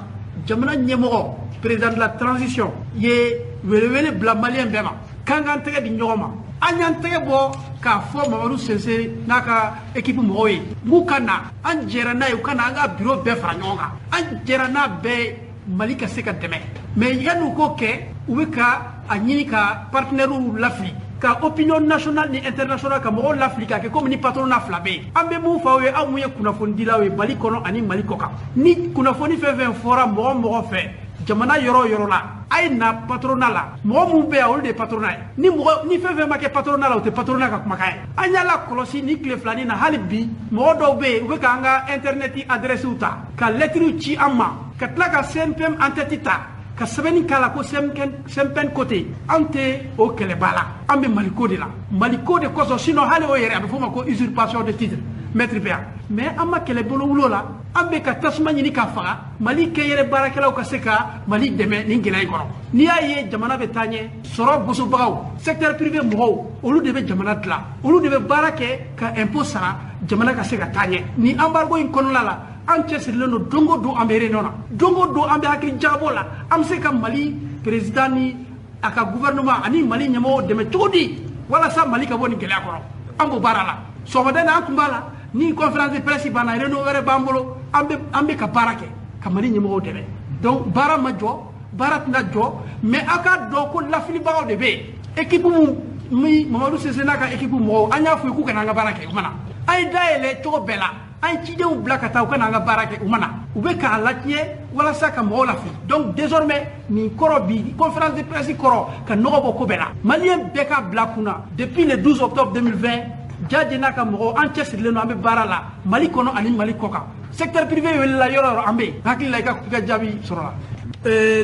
Jamana ɲɛmɔgɔ, président de la transition, ye welewele bila maliyɛn bɛɛ ma k'an k'an tɛgɛ di ɲɔgɔn ma. An y'an tɛgɛ bɔ k'a fɔ Mamadu Sese n'a ka équipe mɔgɔw ye k'u ka na, an jɛra n'a ye, u ka na an ka bureau bɛɛ fara ɲɔgɔn kan. An jɛra n'a bɛɛ ye Mali ka se ka dɛmɛ. Mais yan'u k'o kɛ, u bɛ ka a ɲini ka partenaires lafili, ka opinion nationale ni internationale, ka mɔgɔw lafili k'a kɛ komi ni patronat fila bɛ yen. An bɛ mun fɔ aw ye, aw mun ye kunnafonidilaw ye Mali kɔnɔ ani Mali kɔ kan, ni kunnafoni fɛn fɛn fɔra mɔgɔ mɔgɔ fɛ jamana yɔrɔ o yɔrɔ la, a ye na patronat la. Mɔgɔ mun bɛ yan, olu de ye patronat ye. Ni mɔgɔ ni fɛn fɛn ma kɛ patronat la, o tɛ patronat ka kumakan ye. An y'a la kɔlɔsi ni tile filanin na, hali bi mɔgɔ dɔw bɛ yen, u bɛ k'an ka internet adresse ta ka lettre ci an ma, ka tila ka CNPM en tête ta ka sɛbɛnni k'a la ko CNPM côté. An tɛ o kɛlɛba la, an bɛ Maliko de la, Maliko de kosɔn. Sinon hali o yɛrɛ, a bɛ f'o ma ko usurpation de titre, maître bɛ yan. Mais an ma kɛlɛbolo wuli o la. An bɛ ka tasuma ɲini ka faga Mali kɛnyɛrɛ baarakɛlaw ka se ka Mali dɛmɛ nin gɛlɛya in kɔnɔ. N'i y'a ye jamana bɛ taa ɲɛ, sɔrɔ gosobagaw, secteur privé mɔgɔw, olu de bɛ jamana dilan, olu de bɛ baara kɛ ka impôt sara jamana ka se ka taa ɲɛ. Nin embargo in kɔnɔna la, an cɛsirilen don. Don o don an bɛ réunion na, don o don an bɛ hakili jagabɔ la, an bɛ se ka Mali président ni a ka gouvernement ani Mali ɲɛmɔgɔw dɛmɛ cogo di walasa Mali ka bɔ nin gɛlɛya kɔnɔ. An b'o baara la. Sɔgɔmada in na, an tun b'a la. Ni conférence de presse banna, réunion wɛrɛ b'an bolo. An bɛ ka baara kɛ ka Mali ɲɛmɔgɔw dɛmɛ. Donc baara ma jɔ, baara tɛna jɔ. Mais aw k'a dɔn ko lafilibagaw de bɛ yen. Équipe mun mi, Mamadu Sese n'a ka équipe mɔgɔw, an y'a fɔ k'u kana an ka baara kɛ, u ma na. An ye dayɛlɛ cogo bɛɛ la, an ye cidenw bila ka taa, u ka na an ka baara kɛ, u ma na. U bɛ k'a latiɲɛ walasa ka mɔgɔw lafili. Donc désormais, nin kɔrɔ bi conférence de presse kɔrɔ ka nɔgɔ bɔ ko bɛɛ la, maliyɛn bɛɛ k'a bila kunna, depuis le 12 octobre 2020, Jaje n'a ka mɔgɔw, an cɛsirilen don, an bɛ baara la Mali kɔnɔ ani Mali kɔ kan. Secteur privé welela yɔrɔ yɔrɔ, an bɛ yen. Hakili la, i ka jaabi sɔrɔ la.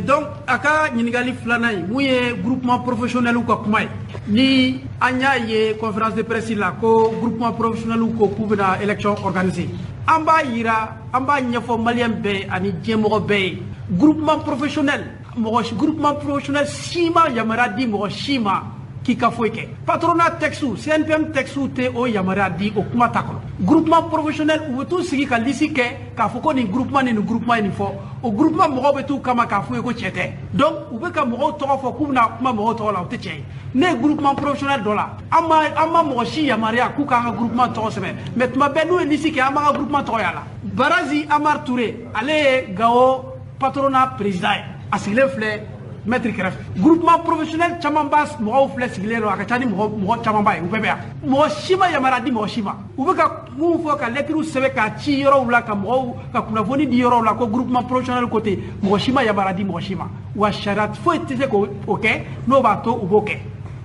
Donc a ka ɲininkali filanan ye mun ye? Groupement professionnel ka kuma ye. Ni an y'a ye conférence de presse la ko groupement professionnel ko k'u bɛna élection organiser, an b'a yira, an b'a ɲɛfɔ maliyɛn bɛɛ ani diɲɛmɔgɔ bɛɛ ye, groupement professionnel, mɔgɔ groupement professionnel si ma yamaruya di mɔgɔ si ma k'i ka foyi kɛ. Patronat texte, CNPM texte tɛ o yamaruya di, o kuma t'a kɔnɔ. Groupement professionnel, u bɛ t'u sigi ka liste kɛ k'a fɔ ko nin groupement ni nin groupement ye nin fɔ, o groupement mɔgɔw bɛ t'u kama k'a f'u ye ko cɛ tɛ. Donc u bɛ ka mɔgɔw tɔgɔ fɔ k'u bɛna kuma mɔgɔw tɔgɔ la, o tɛ tiɲɛ ye. Ne ye groupement professionnel dɔ la, an ma mɔgɔ si yamaruya k'u k'an ka groupement tɔgɔ sɛbɛn. Mais tuma bɛɛ n'u ye liste kɛ, an b'an ka groupement tɔgɔ y'a la. Barazi Amar Touré, ale ye Gawo patronat président ye, a sigilen filɛ maître kɛrɛfɛ. Groupement professionnel caman ba mɔgɔw filɛ sigilen don, a ka ca ni mɔgɔ caman ba ye, u bɛɛ bɛ yan. Mɔgɔ si ma yamaruya di mɔgɔ si ma. U bɛ ka mun fɔ, ka lettres sɛbɛn k'a ci yɔrɔw la, ka mɔgɔw ka kunnafoni di yɔrɔw la ko groupement professionnel ko ten, mɔgɔ si ma yamaruya di mɔgɔ si ma. Wa sariya foyi tɛ se k'o kɛ n'o b'a to u b'o kɛ.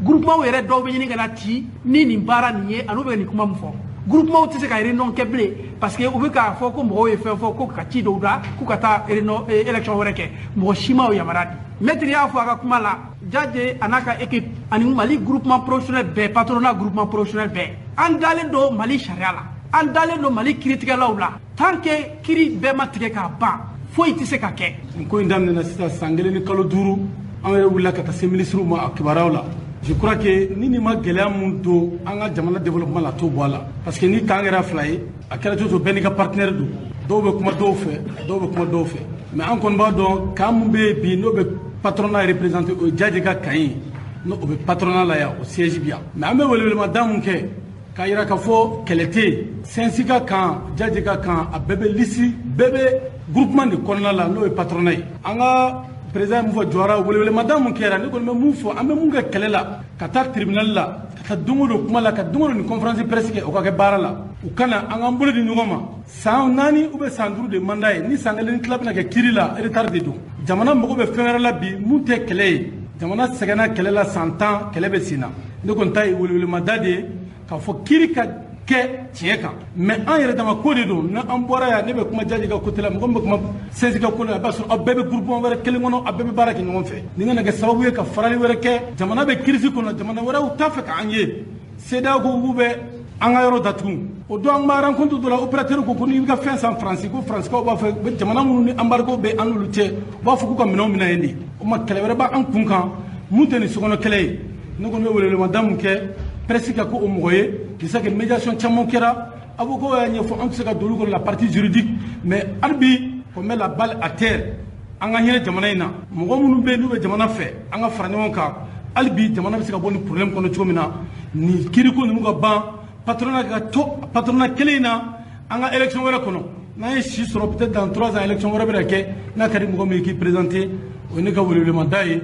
Groupement yɛrɛ dɔw bɛ ɲini ka na ci ni nin baara nin ye, ani u bɛ nin kuma min fɔ. Groupement tɛ se ka réunion kɛ bilen. Parce que u bɛ k'a fɔ ko mɔgɔw ye fɛn fɔ ko ka ci dɔw da k'u ka taa élection wɛrɛ kɛ, mɔgɔ si ma o yamaruya di. Maître y'a fɔ a ka kuma la, Diadje a n'a ka équipe ani Mali groupement professionnel bɛɛ, patronat groupement professionnel bɛɛ, an dalen don Mali sariya la, an dalen don Mali kiiritigɛlaw la. Tant que kiiri bɛɛ ma tigɛ k'a ban, foyi tɛ se ka kɛ. Nin ko in daminɛna sisan san 1 ni kalo 5, an yɛrɛ wulila ka taa se minisiriw ma a kibaruyaw la. Je crois que ni nin ma gɛlɛya mun don an ka jamana développement la, t'o bɔ a la, parce que ni kan kɛra 2 ye, a kɛra cogo cogo, bɛɛ n'i ka partenaire don. Dɔw bɛ kuma dɔw fɛ, dɔw bɛ kuma dɔw fɛ, mais an kɔni b'a dɔn kan mun bɛ yen bi, n'o bɛ patronat représenté, o ye Diadje ka kan ye, n'o o bɛ patronat la yan, o siège bi yan. Mais an bɛ welewelemada mun kɛ k'a yira k'a fɔ kɛlɛ tɛ yen. CNC ka kan, Diadje ka kan, a bɛɛ bɛ liste, bɛɛ bɛ groupement de kɔnɔna la, n'o ye patronat ye. An ka président ye mun fɔ jɔra, welewelemada mun kɛra, ne kɔni bɛ mun fɔ, an bɛ mun kɛ kɛlɛ la, ka taa tribunal la, ka taa don o don kuma la, ka don o don nin conférence presse kɛ, o ka kɛ baara la. U kana an k'an bolo di ɲɔgɔn ma. San 4 ou bien san 5 de mandat ye, ni san 1 ni tila bɛna kɛ kiiri la, retard de don. Jamana mago bɛ fɛn wɛrɛ la bi mun tɛ kɛlɛ ye. Jamana sɛgɛnna kɛlɛ la san 10, kɛlɛ bɛ sen na. Ne kɔni ta ye welewelemada de ye k'a fɔ kiiri ka kɛ tiɲɛ kan, mais an yɛrɛ dama ko de don. Ni an bɔra yan, ne bɛ kuma Diadje ka côté la, mɔgɔ min bɛ kuma CNC ka côté la, a b'a sɔrɔ aw bɛɛ bɛ groupement wɛrɛ kelen kɔnɔ, aw bɛɛ bɛ baara kɛ ɲɔgɔn fɛ. Nin kana kɛ sababu ye ka farali wɛrɛ kɛ. Jamana bɛ crise kɔnɔ, jamana wɛrɛw t'a fɛ k'an ye. CEDEAO ko k'u bɛ an ka yɔrɔ datugu. O don an b'a rencontre dɔ la, opérateur ko ko n'i bɛ ka fɛn san Faransi, ko Faransikaw b'a fɛ, u bɛ jamana minnu ni embargo bɛ an n'olu cɛ, u b'a fɔ k'u ka minɛnw minɛ yen de. O ma kɛlɛ wɛrɛ b'an kun kan mun tɛ nin sokɔnɔ kɛlɛ ye. Ne kɔni bɛ welewelemada mun kɛ presse ka ko o mɔgɔ ye, je sais que médiation caman kɛra, avocat y'a ɲɛfɔ, an tɛ se ka don olu kɔnɔ, la partie juridique, mais hali bi on met la balle à terre. An ka hinɛ jamana in na, mɔgɔ minnu bɛ yen n'u bɛ jamana fɛ, an ka fara ɲɔgɔn kan hali bi jamana bɛ se ka bɔ nin problème kɔnɔ cogo min na, nin kiiriko ninnu ka ban, patronat ka to patronat kelen in na, an ka élection wɛrɛ kɔnɔ. N'an ye si sɔrɔ, peut-être dans 3 ans, élection wɛrɛ bɛna kɛ, n'a ka di mɔgɔ min ye k'i présenter. O ye ne ka welewelemada ye,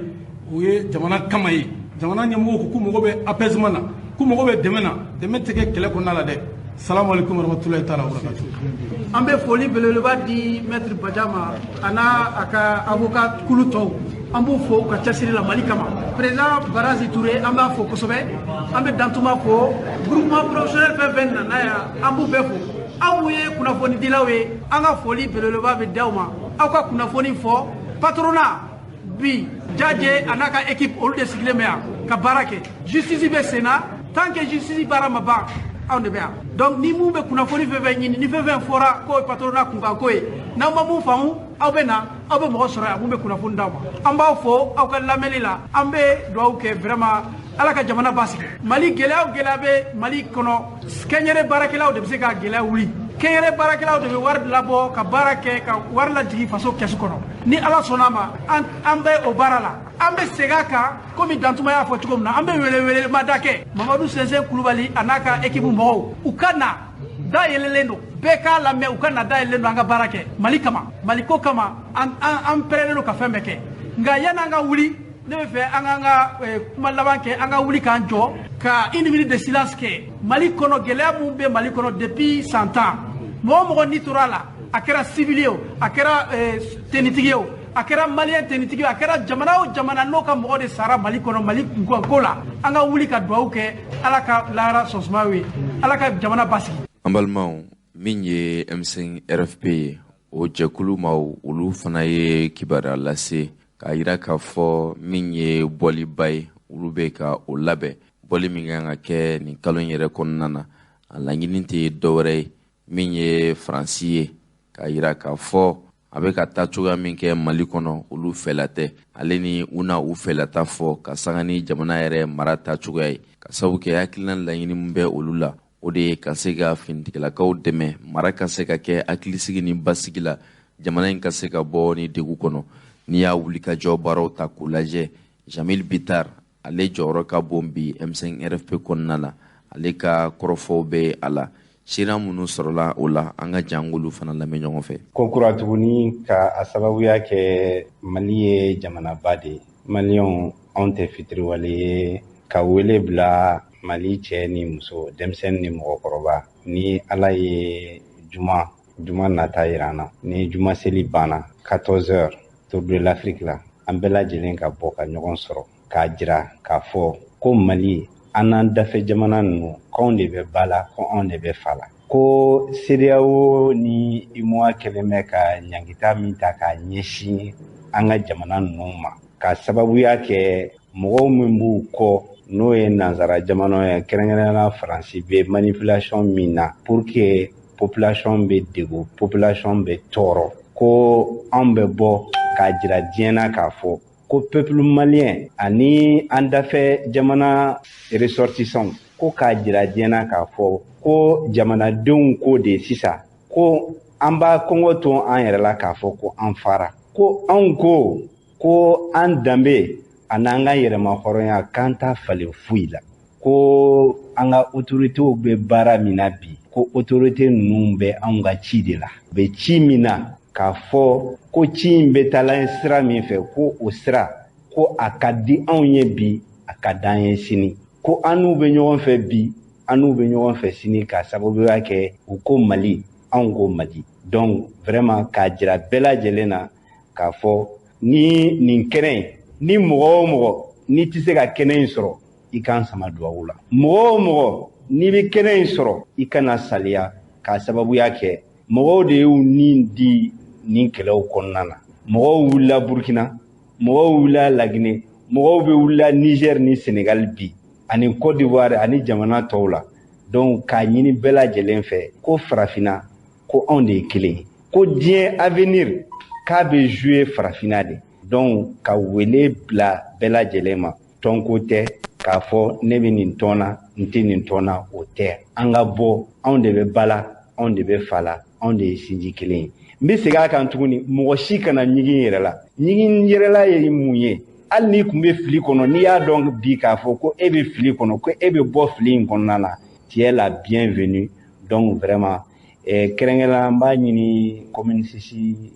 o ye jamana kama ye. Jamana ɲɛmɔgɔw ko k'u mago bɛ apaisement na, k'u mago bɛ dɛmɛ na, dɛmɛ tɛ kɛ kɛlɛ kɔnɔna la dɛ. Salamu alaikum warahmatulahi taala wabarakatuh. An bɛ foli belebeleba di maître Badia ma, a n'a a ka avocat kulu tɔw, an b'u fo u ka cɛsiri la Mali kama. Président Barazi Touré, an b'a fo kosɛbɛ, an bɛ Dantuma fo, groupement professionnel fɛn fɛn nana yan, an b'u bɛɛ fo. Aw mun ye kunnafonidilaw ye, an ka foli belebeleba bɛ d'aw ma, aw ka kunnafoni fɔ. Patronat bi, Diadje a n'a ka équipe, olu de sigilen bɛ yan ka baara kɛ. Justice bɛ sen na, tant que justice baara ma ban, anw de bɛ yan. Donc ni mun bɛ kunnafoni fɛn fɛn ɲini, ni fɛn fɛn fɔra k'o ye patronat kunkanko ye, n'aw ma mun faamu, aw bɛ na, aw bɛ mɔgɔ sɔrɔ yan mun bɛ kunnafoni d'aw ma. An b'aw fo aw ka lamɛnni la, an bɛ dugawu kɛ vraiment Ala ka jamana basigi. Mali gɛlɛya o gɛlɛya bɛ Mali kɔnɔ, kɛnyɛrɛ baarakɛlaw de bɛ se ka gɛlɛya wuli, kɛnyɛrɛ baarakɛlaw de bɛ wari labɔ ka baara kɛ, ka wari lajigin faso kɛsu kɔnɔ. Ni Ala sɔnna a ma, an bɛ o baara la, an bɛ segin a kan komi Dantuma y'a fɔ cogo min na, an bɛ welewelemada kɛ Mamadu Sɛnsɛn Kulubali a n'a ka équipe mɔgɔw, u ka na, da yɛlɛlen don, bɛɛ k'a lamɛn, u ka na, da yɛlɛlen don, an ka baara kɛ Mali kama, Maliko kama, an pɛrɛnnen don ka fɛn bɛɛ kɛ. Nka yan'an ka wuli, ne bɛ fɛ an k'an ka kuma laban kɛ, an ka wuli k'an jɔ ka une minute de silence kɛ Mali kɔnɔ. Gɛlɛya mun bɛ Mali kɔnɔ depuis san 10, mɔgɔ o mɔgɔ n'i tora a la, a kɛra civil ye o, a kɛra tenitigi ye o, a kɛra malien tenitigi ye, a kɛra jamana o jamana n'o ka mɔgɔ de sara Mali kɔnɔ, Mali kunkanko la, an ka wuli ka dugawu kɛ Ala ka lahara sɔnsuma ye, Ala ka jamana basigi. An balimaw, min ye M5 RFP ye, o jɛkulu maaw, olu fana ye kibaruya lase k'a yira k'a fɔ min ye bɔliba ye, olu bɛ ka o labɛn, bɔli min kan ka kɛ nin kalo in yɛrɛ kɔnɔna na. A laɲini tɛ dɔwɛrɛ ye, min ye Faransi ye, k'a yira k'a fɔ a bɛ ka taa cogoya min kɛ Mali kɔnɔ, olu fɛla tɛ, ale ni u na u fɛlata fɔ ka sanga ni jamana yɛrɛ mara ta cogoya ye, ka sababu kɛ hakilina laɲini min bɛ olu la, o de ye ka se ka finitigilakaw dɛmɛ, mara ka se ka kɛ hakilisigi ni basigi la, jamana in ka se ka bɔ ni degun kɔnɔ. N'i y'a wulikajɔ baaraw ta k'u lajɛ, Jamil Bitar, ale jɔyɔrɔ ka bon bi M5 RFP kɔnɔna la, ale ka kɔrɔfɔw bɛ a la. Sira minnu sɔrɔla o la, an ka jangolu fana lamɛn ɲɔgɔn fɛ. Ko kura tuguni ka a sababuya kɛ Mali ye jamanaba de ye. Maliyɛnw, anw tɛ fitiriwale ye ka wele bila Mali cɛ ni muso, denmisɛnnin ni mɔgɔkɔrɔba. Ni Ala ye juma nata yira an na, ni juma seli banna 14 heures Tour de l'Afrique la, an bɛɛ lajɛlen ka bɔ ka ɲɔgɔn sɔrɔ k'a jira k'a fɔ ko Mali, an n'an dafɛ jamana ninnu, k'anw de bɛ ba la, ko anw de bɛ fa la. Ko CEDEAO ni UMOA kɛlen bɛ ka ɲangita min ta k'a ɲɛsin an ka jamana ninnu ma, ka sababuya kɛ mɔgɔw min b'u kɔ, n'o ye nansara jamanaw ye, kɛrɛnkɛrɛnnenya la Faransi bɛ manipulation min na pour que population bɛ degun, population bɛ tɔɔrɔ, ko anw bɛ bɔ k'a jira diɲɛ na k'a fɔ ko peuple malien ani an dafɛ jamana ressortissants, ko k'a jira diɲɛ na k'a fɔ ko jamanadenw ko de sisan ko an b'a kɔngɔ to an yɛrɛ la k'a fɔ ko an fara, ko anw ko an danbe ani an ka yɛrɛma hɔrɔnya k'an t'a falen foyi la, ko an ka autorités bɛ baara min na bi, ko autorité ninnu bɛ anw ka ci de la, u bɛ ci min na k'a fɔ ko ci in bɛ taala sira min fɛ, ko o sira ko a ka di anw ye bi, a ka d'an ye sini, ko an n'u bɛ ɲɔgɔn fɛ bi, an n'u bɛ ɲɔgɔn fɛ sini, k'a sababuya kɛ u ko Mali, anw ko Mali. Donc vraiment k'a jira bɛɛ lajɛlen na k'a fɔ ni nin kɛnɛ in, ni mɔgɔ o mɔgɔ n'i tɛ se ka kɛnɛ in sɔrɔ, i k'an sama duwawu la. Mɔgɔ o mɔgɔ n'i bɛ kɛnɛ in sɔrɔ, i kana saliya, k'a sababuya kɛ mɔgɔw de y'u ni di nin kɛlɛw kɔnɔna na. Mɔgɔw wulila Burkina, mɔgɔw wulila Laginɛ, mɔgɔw bɛ wulila Niger ni Senegal bi, ani Côte d'Ivoire ani jamana tɔw la. Donc k'a ɲini bɛɛ lajɛlen fɛ ko farafinna, ko anw de ye kelen ye, ko diɲɛ avenir k'a bɛ jouer farafinna de. Donc ka wele bila bɛɛ lajɛlen ma, tɔnko tɛ k'a fɔ ne bɛ nin tɔn na, n tɛ nin tɔn na, o tɛ. An ka bɔ, anw de bɛ ba la, anw de bɛ fa la, anw de ye sinji kelen ye. N bɛ segin a kan tuguni, mɔgɔ si kana ɲigin yɛrɛ la. Ɲigin yɛrɛla ye mun ye? Hali n'i tun bɛ fili kɔnɔ, n'i y'a dɔn bi k'a fɔ ko e bɛ fili kɔnɔ, ko e bɛ bɔ fili in kɔnɔna na, tu es la bienvenue. Donc vraiment kɛrɛnkɛrɛnnenya n b'a ɲini commune 6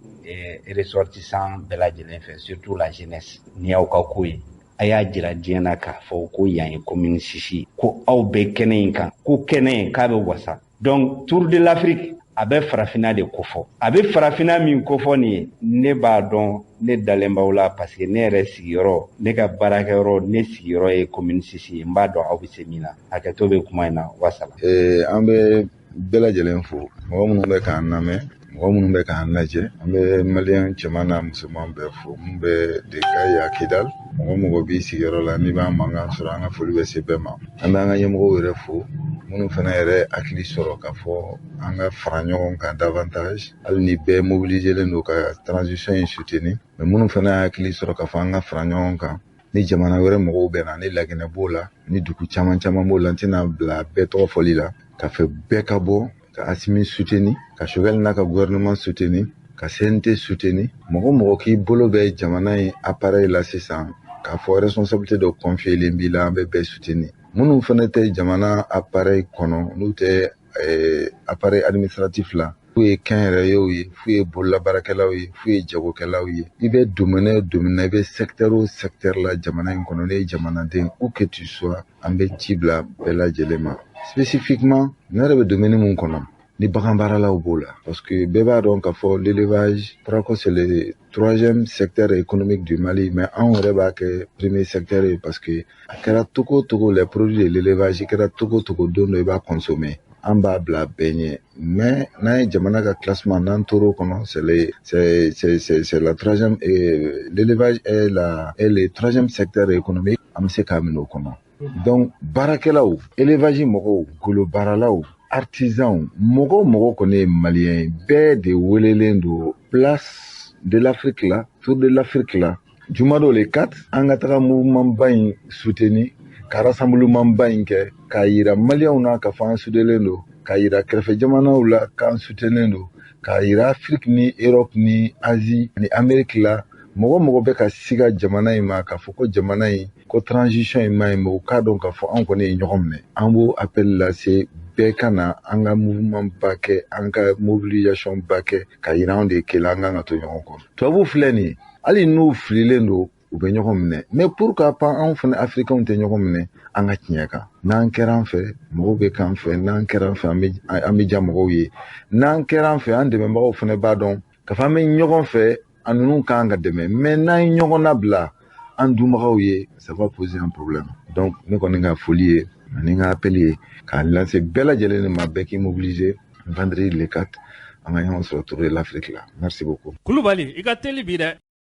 ressortissant bɛɛ lajɛlen fɛ, surtout la jeunesse, ni y'aw ka ko ye, a y'a jira diɲɛ na k'a fɔ ko yan ye commune 6, ko aw bɛ kɛnɛ in kan, ko kɛnɛ in k'a bɛ wasa. Donc Tour de l'Afrique a bɛ farafinna de kofɔ, a bɛ farafinna min kofɔ nin ye, ne b'a dɔn, ne dalen b'aw la, parce que ne yɛrɛ sigiyɔrɔ, ne ka baarakɛyɔrɔ, ne sigiyɔrɔ ye commune 6 ye, n b'a dɔn aw bɛ se min na. Hakɛto bɛ kuma in na, wasala. An bɛ bɛɛ lajɛlen fo, mɔgɔ minnu bɛ k'an lamɛn, mɔgɔ minnu bɛ k'an lajɛ, an bɛ maliyɛn cɛman n'a musoman bɛɛ fo, mun bɛ de Kayi a Kidal, mɔgɔ mɔgɔ b'i sigiyɔrɔ la n'i b'an mankan sɔrɔ, an ka foli bɛ se bɛɛ ma. An bɛ an ka ɲɛmɔgɔw yɛrɛ fo, minnu fana yɛrɛ hakili sɔrɔ k'a fɔ an ka fara ɲɔgɔn kan davantage, hali ni bɛɛ mobiliselen don ka transition in soutenir, mais minnu fana hakili sɔrɔ k'a fɔ an ka fara ɲɔgɔn kan, ni jamana wɛrɛ mɔgɔw bɛ na, ni Laginɛ b'o la, ni dugu caman caman b'o la, n tɛna bila bɛɛ tɔgɔ fɔli la, k'a fɛ bɛɛ ka bɔ ka Assimi soutenir, ka Choguel n'a ka gouvernement soutenir, ka CNT soutenir. Mɔgɔ mɔgɔ k'i bolo bɛ jamana in appareil la sisan, k'a fɔ responsabilité dɔ confier b'i la, an bɛ bɛɛ soutenir. Minnu fana tɛ jamana appareil kɔnɔ, n'u tɛ appareil administratif la, f'u ye kɛnyɛrɛyew ye, f'u ye bololabaarakɛlaw ye, f'u ye jagokɛlaw ye, i bɛ domaine o domaine na, i bɛ secteur o secteur la jamana in kɔnɔ, ne ye jamanaden, où que tu sois, an bɛ ci bila bɛɛ lajɛlen ma. Spécifiquement, ne yɛrɛ bɛ domaine mun kɔnɔ, ni bagan baaralaw b'o la, parce que bɛɛ b'a dɔn k'a fɔ l'élevage, ko c'est le troisième secteur économique du Mali, mais anw yɛrɛ b'a kɛ premier secteur ye, parce que a kɛra togo o togo, les produits de l'élevage, i kɛra togo o togo, don dɔ i b'a consommer. An b'a bila bɛɛ ɲɛ, mais n'an ye jamana ka classement, n'an tor'o kɔnɔ, c'est le c'est c'est c'est c'est la troisième, l'élevage est le troisième secteur économique, an bɛ se k'a minɛ o kɔnɔ. Donc baarakɛlaw, élevage mɔgɔw, golo baaralaw, artisans, mɔgɔ o mɔgɔ kɔni ye maliyɛn ye, bɛɛ de welelen don place de l'Afrique la, Tour de l'Afrique la, jumadon le 4, an ka taga mouvement ba in soutenir, ka rassemblement ba in kɛ, k'a yira maliyɛnw na k'a fɔ an sudelen don, k'a yira kɛrɛfɛ jamanaw la k'an soutenlen don, k'a yira Afrique ni Europe ni Asie ni Amérique la, mɔgɔ mɔgɔ bɛ ka siga jamana in ma k'a fɔ ko jamana in ko transition in ma ɲi, mais u k'a dɔn k'a fɔ anw kɔni ye ɲɔgɔn minɛ. An b'o appel lase bɛɛ ka na an ka mouvement ba kɛ, an ka mobilisation ba kɛ, ka yira anw de ye kelen, an kan ka to ɲɔgɔn kɔ. Tubabuw filɛ nin ye, hali n'u fililen don, u bɛ ɲɔgɔn minɛ, mais pourquoi pas anw fana africains tɛ ɲɔgɔn minɛ an ka tiɲɛ kan? N'an kɛra an fɛ, mɔgɔw bɛ k'an fɛ, n'an kɛra an fɛ, an bɛ diya mɔgɔw ye, n'an kɛra an fɛ, an dɛmɛbagaw fana b'a dɔn k'a fɔ an bɛ ɲɔgɔn fɛ, a ninnu kan ka dɛmɛ. Mais n'an ye ɲɔgɔn nabila an dunbagaw ye, ça va poser un problème. Donc ne kɔni ka foli ye ani n ka appel ye k'a lancer bɛɛ lajɛlen de ma, bɛɛ k'i mobiliser. Vendredi le 4, an ka ɲɔgɔn sɔrɔ Tour de l'Afrique la. Merci beaucoup. Kulubali, i ka teli bi dɛ.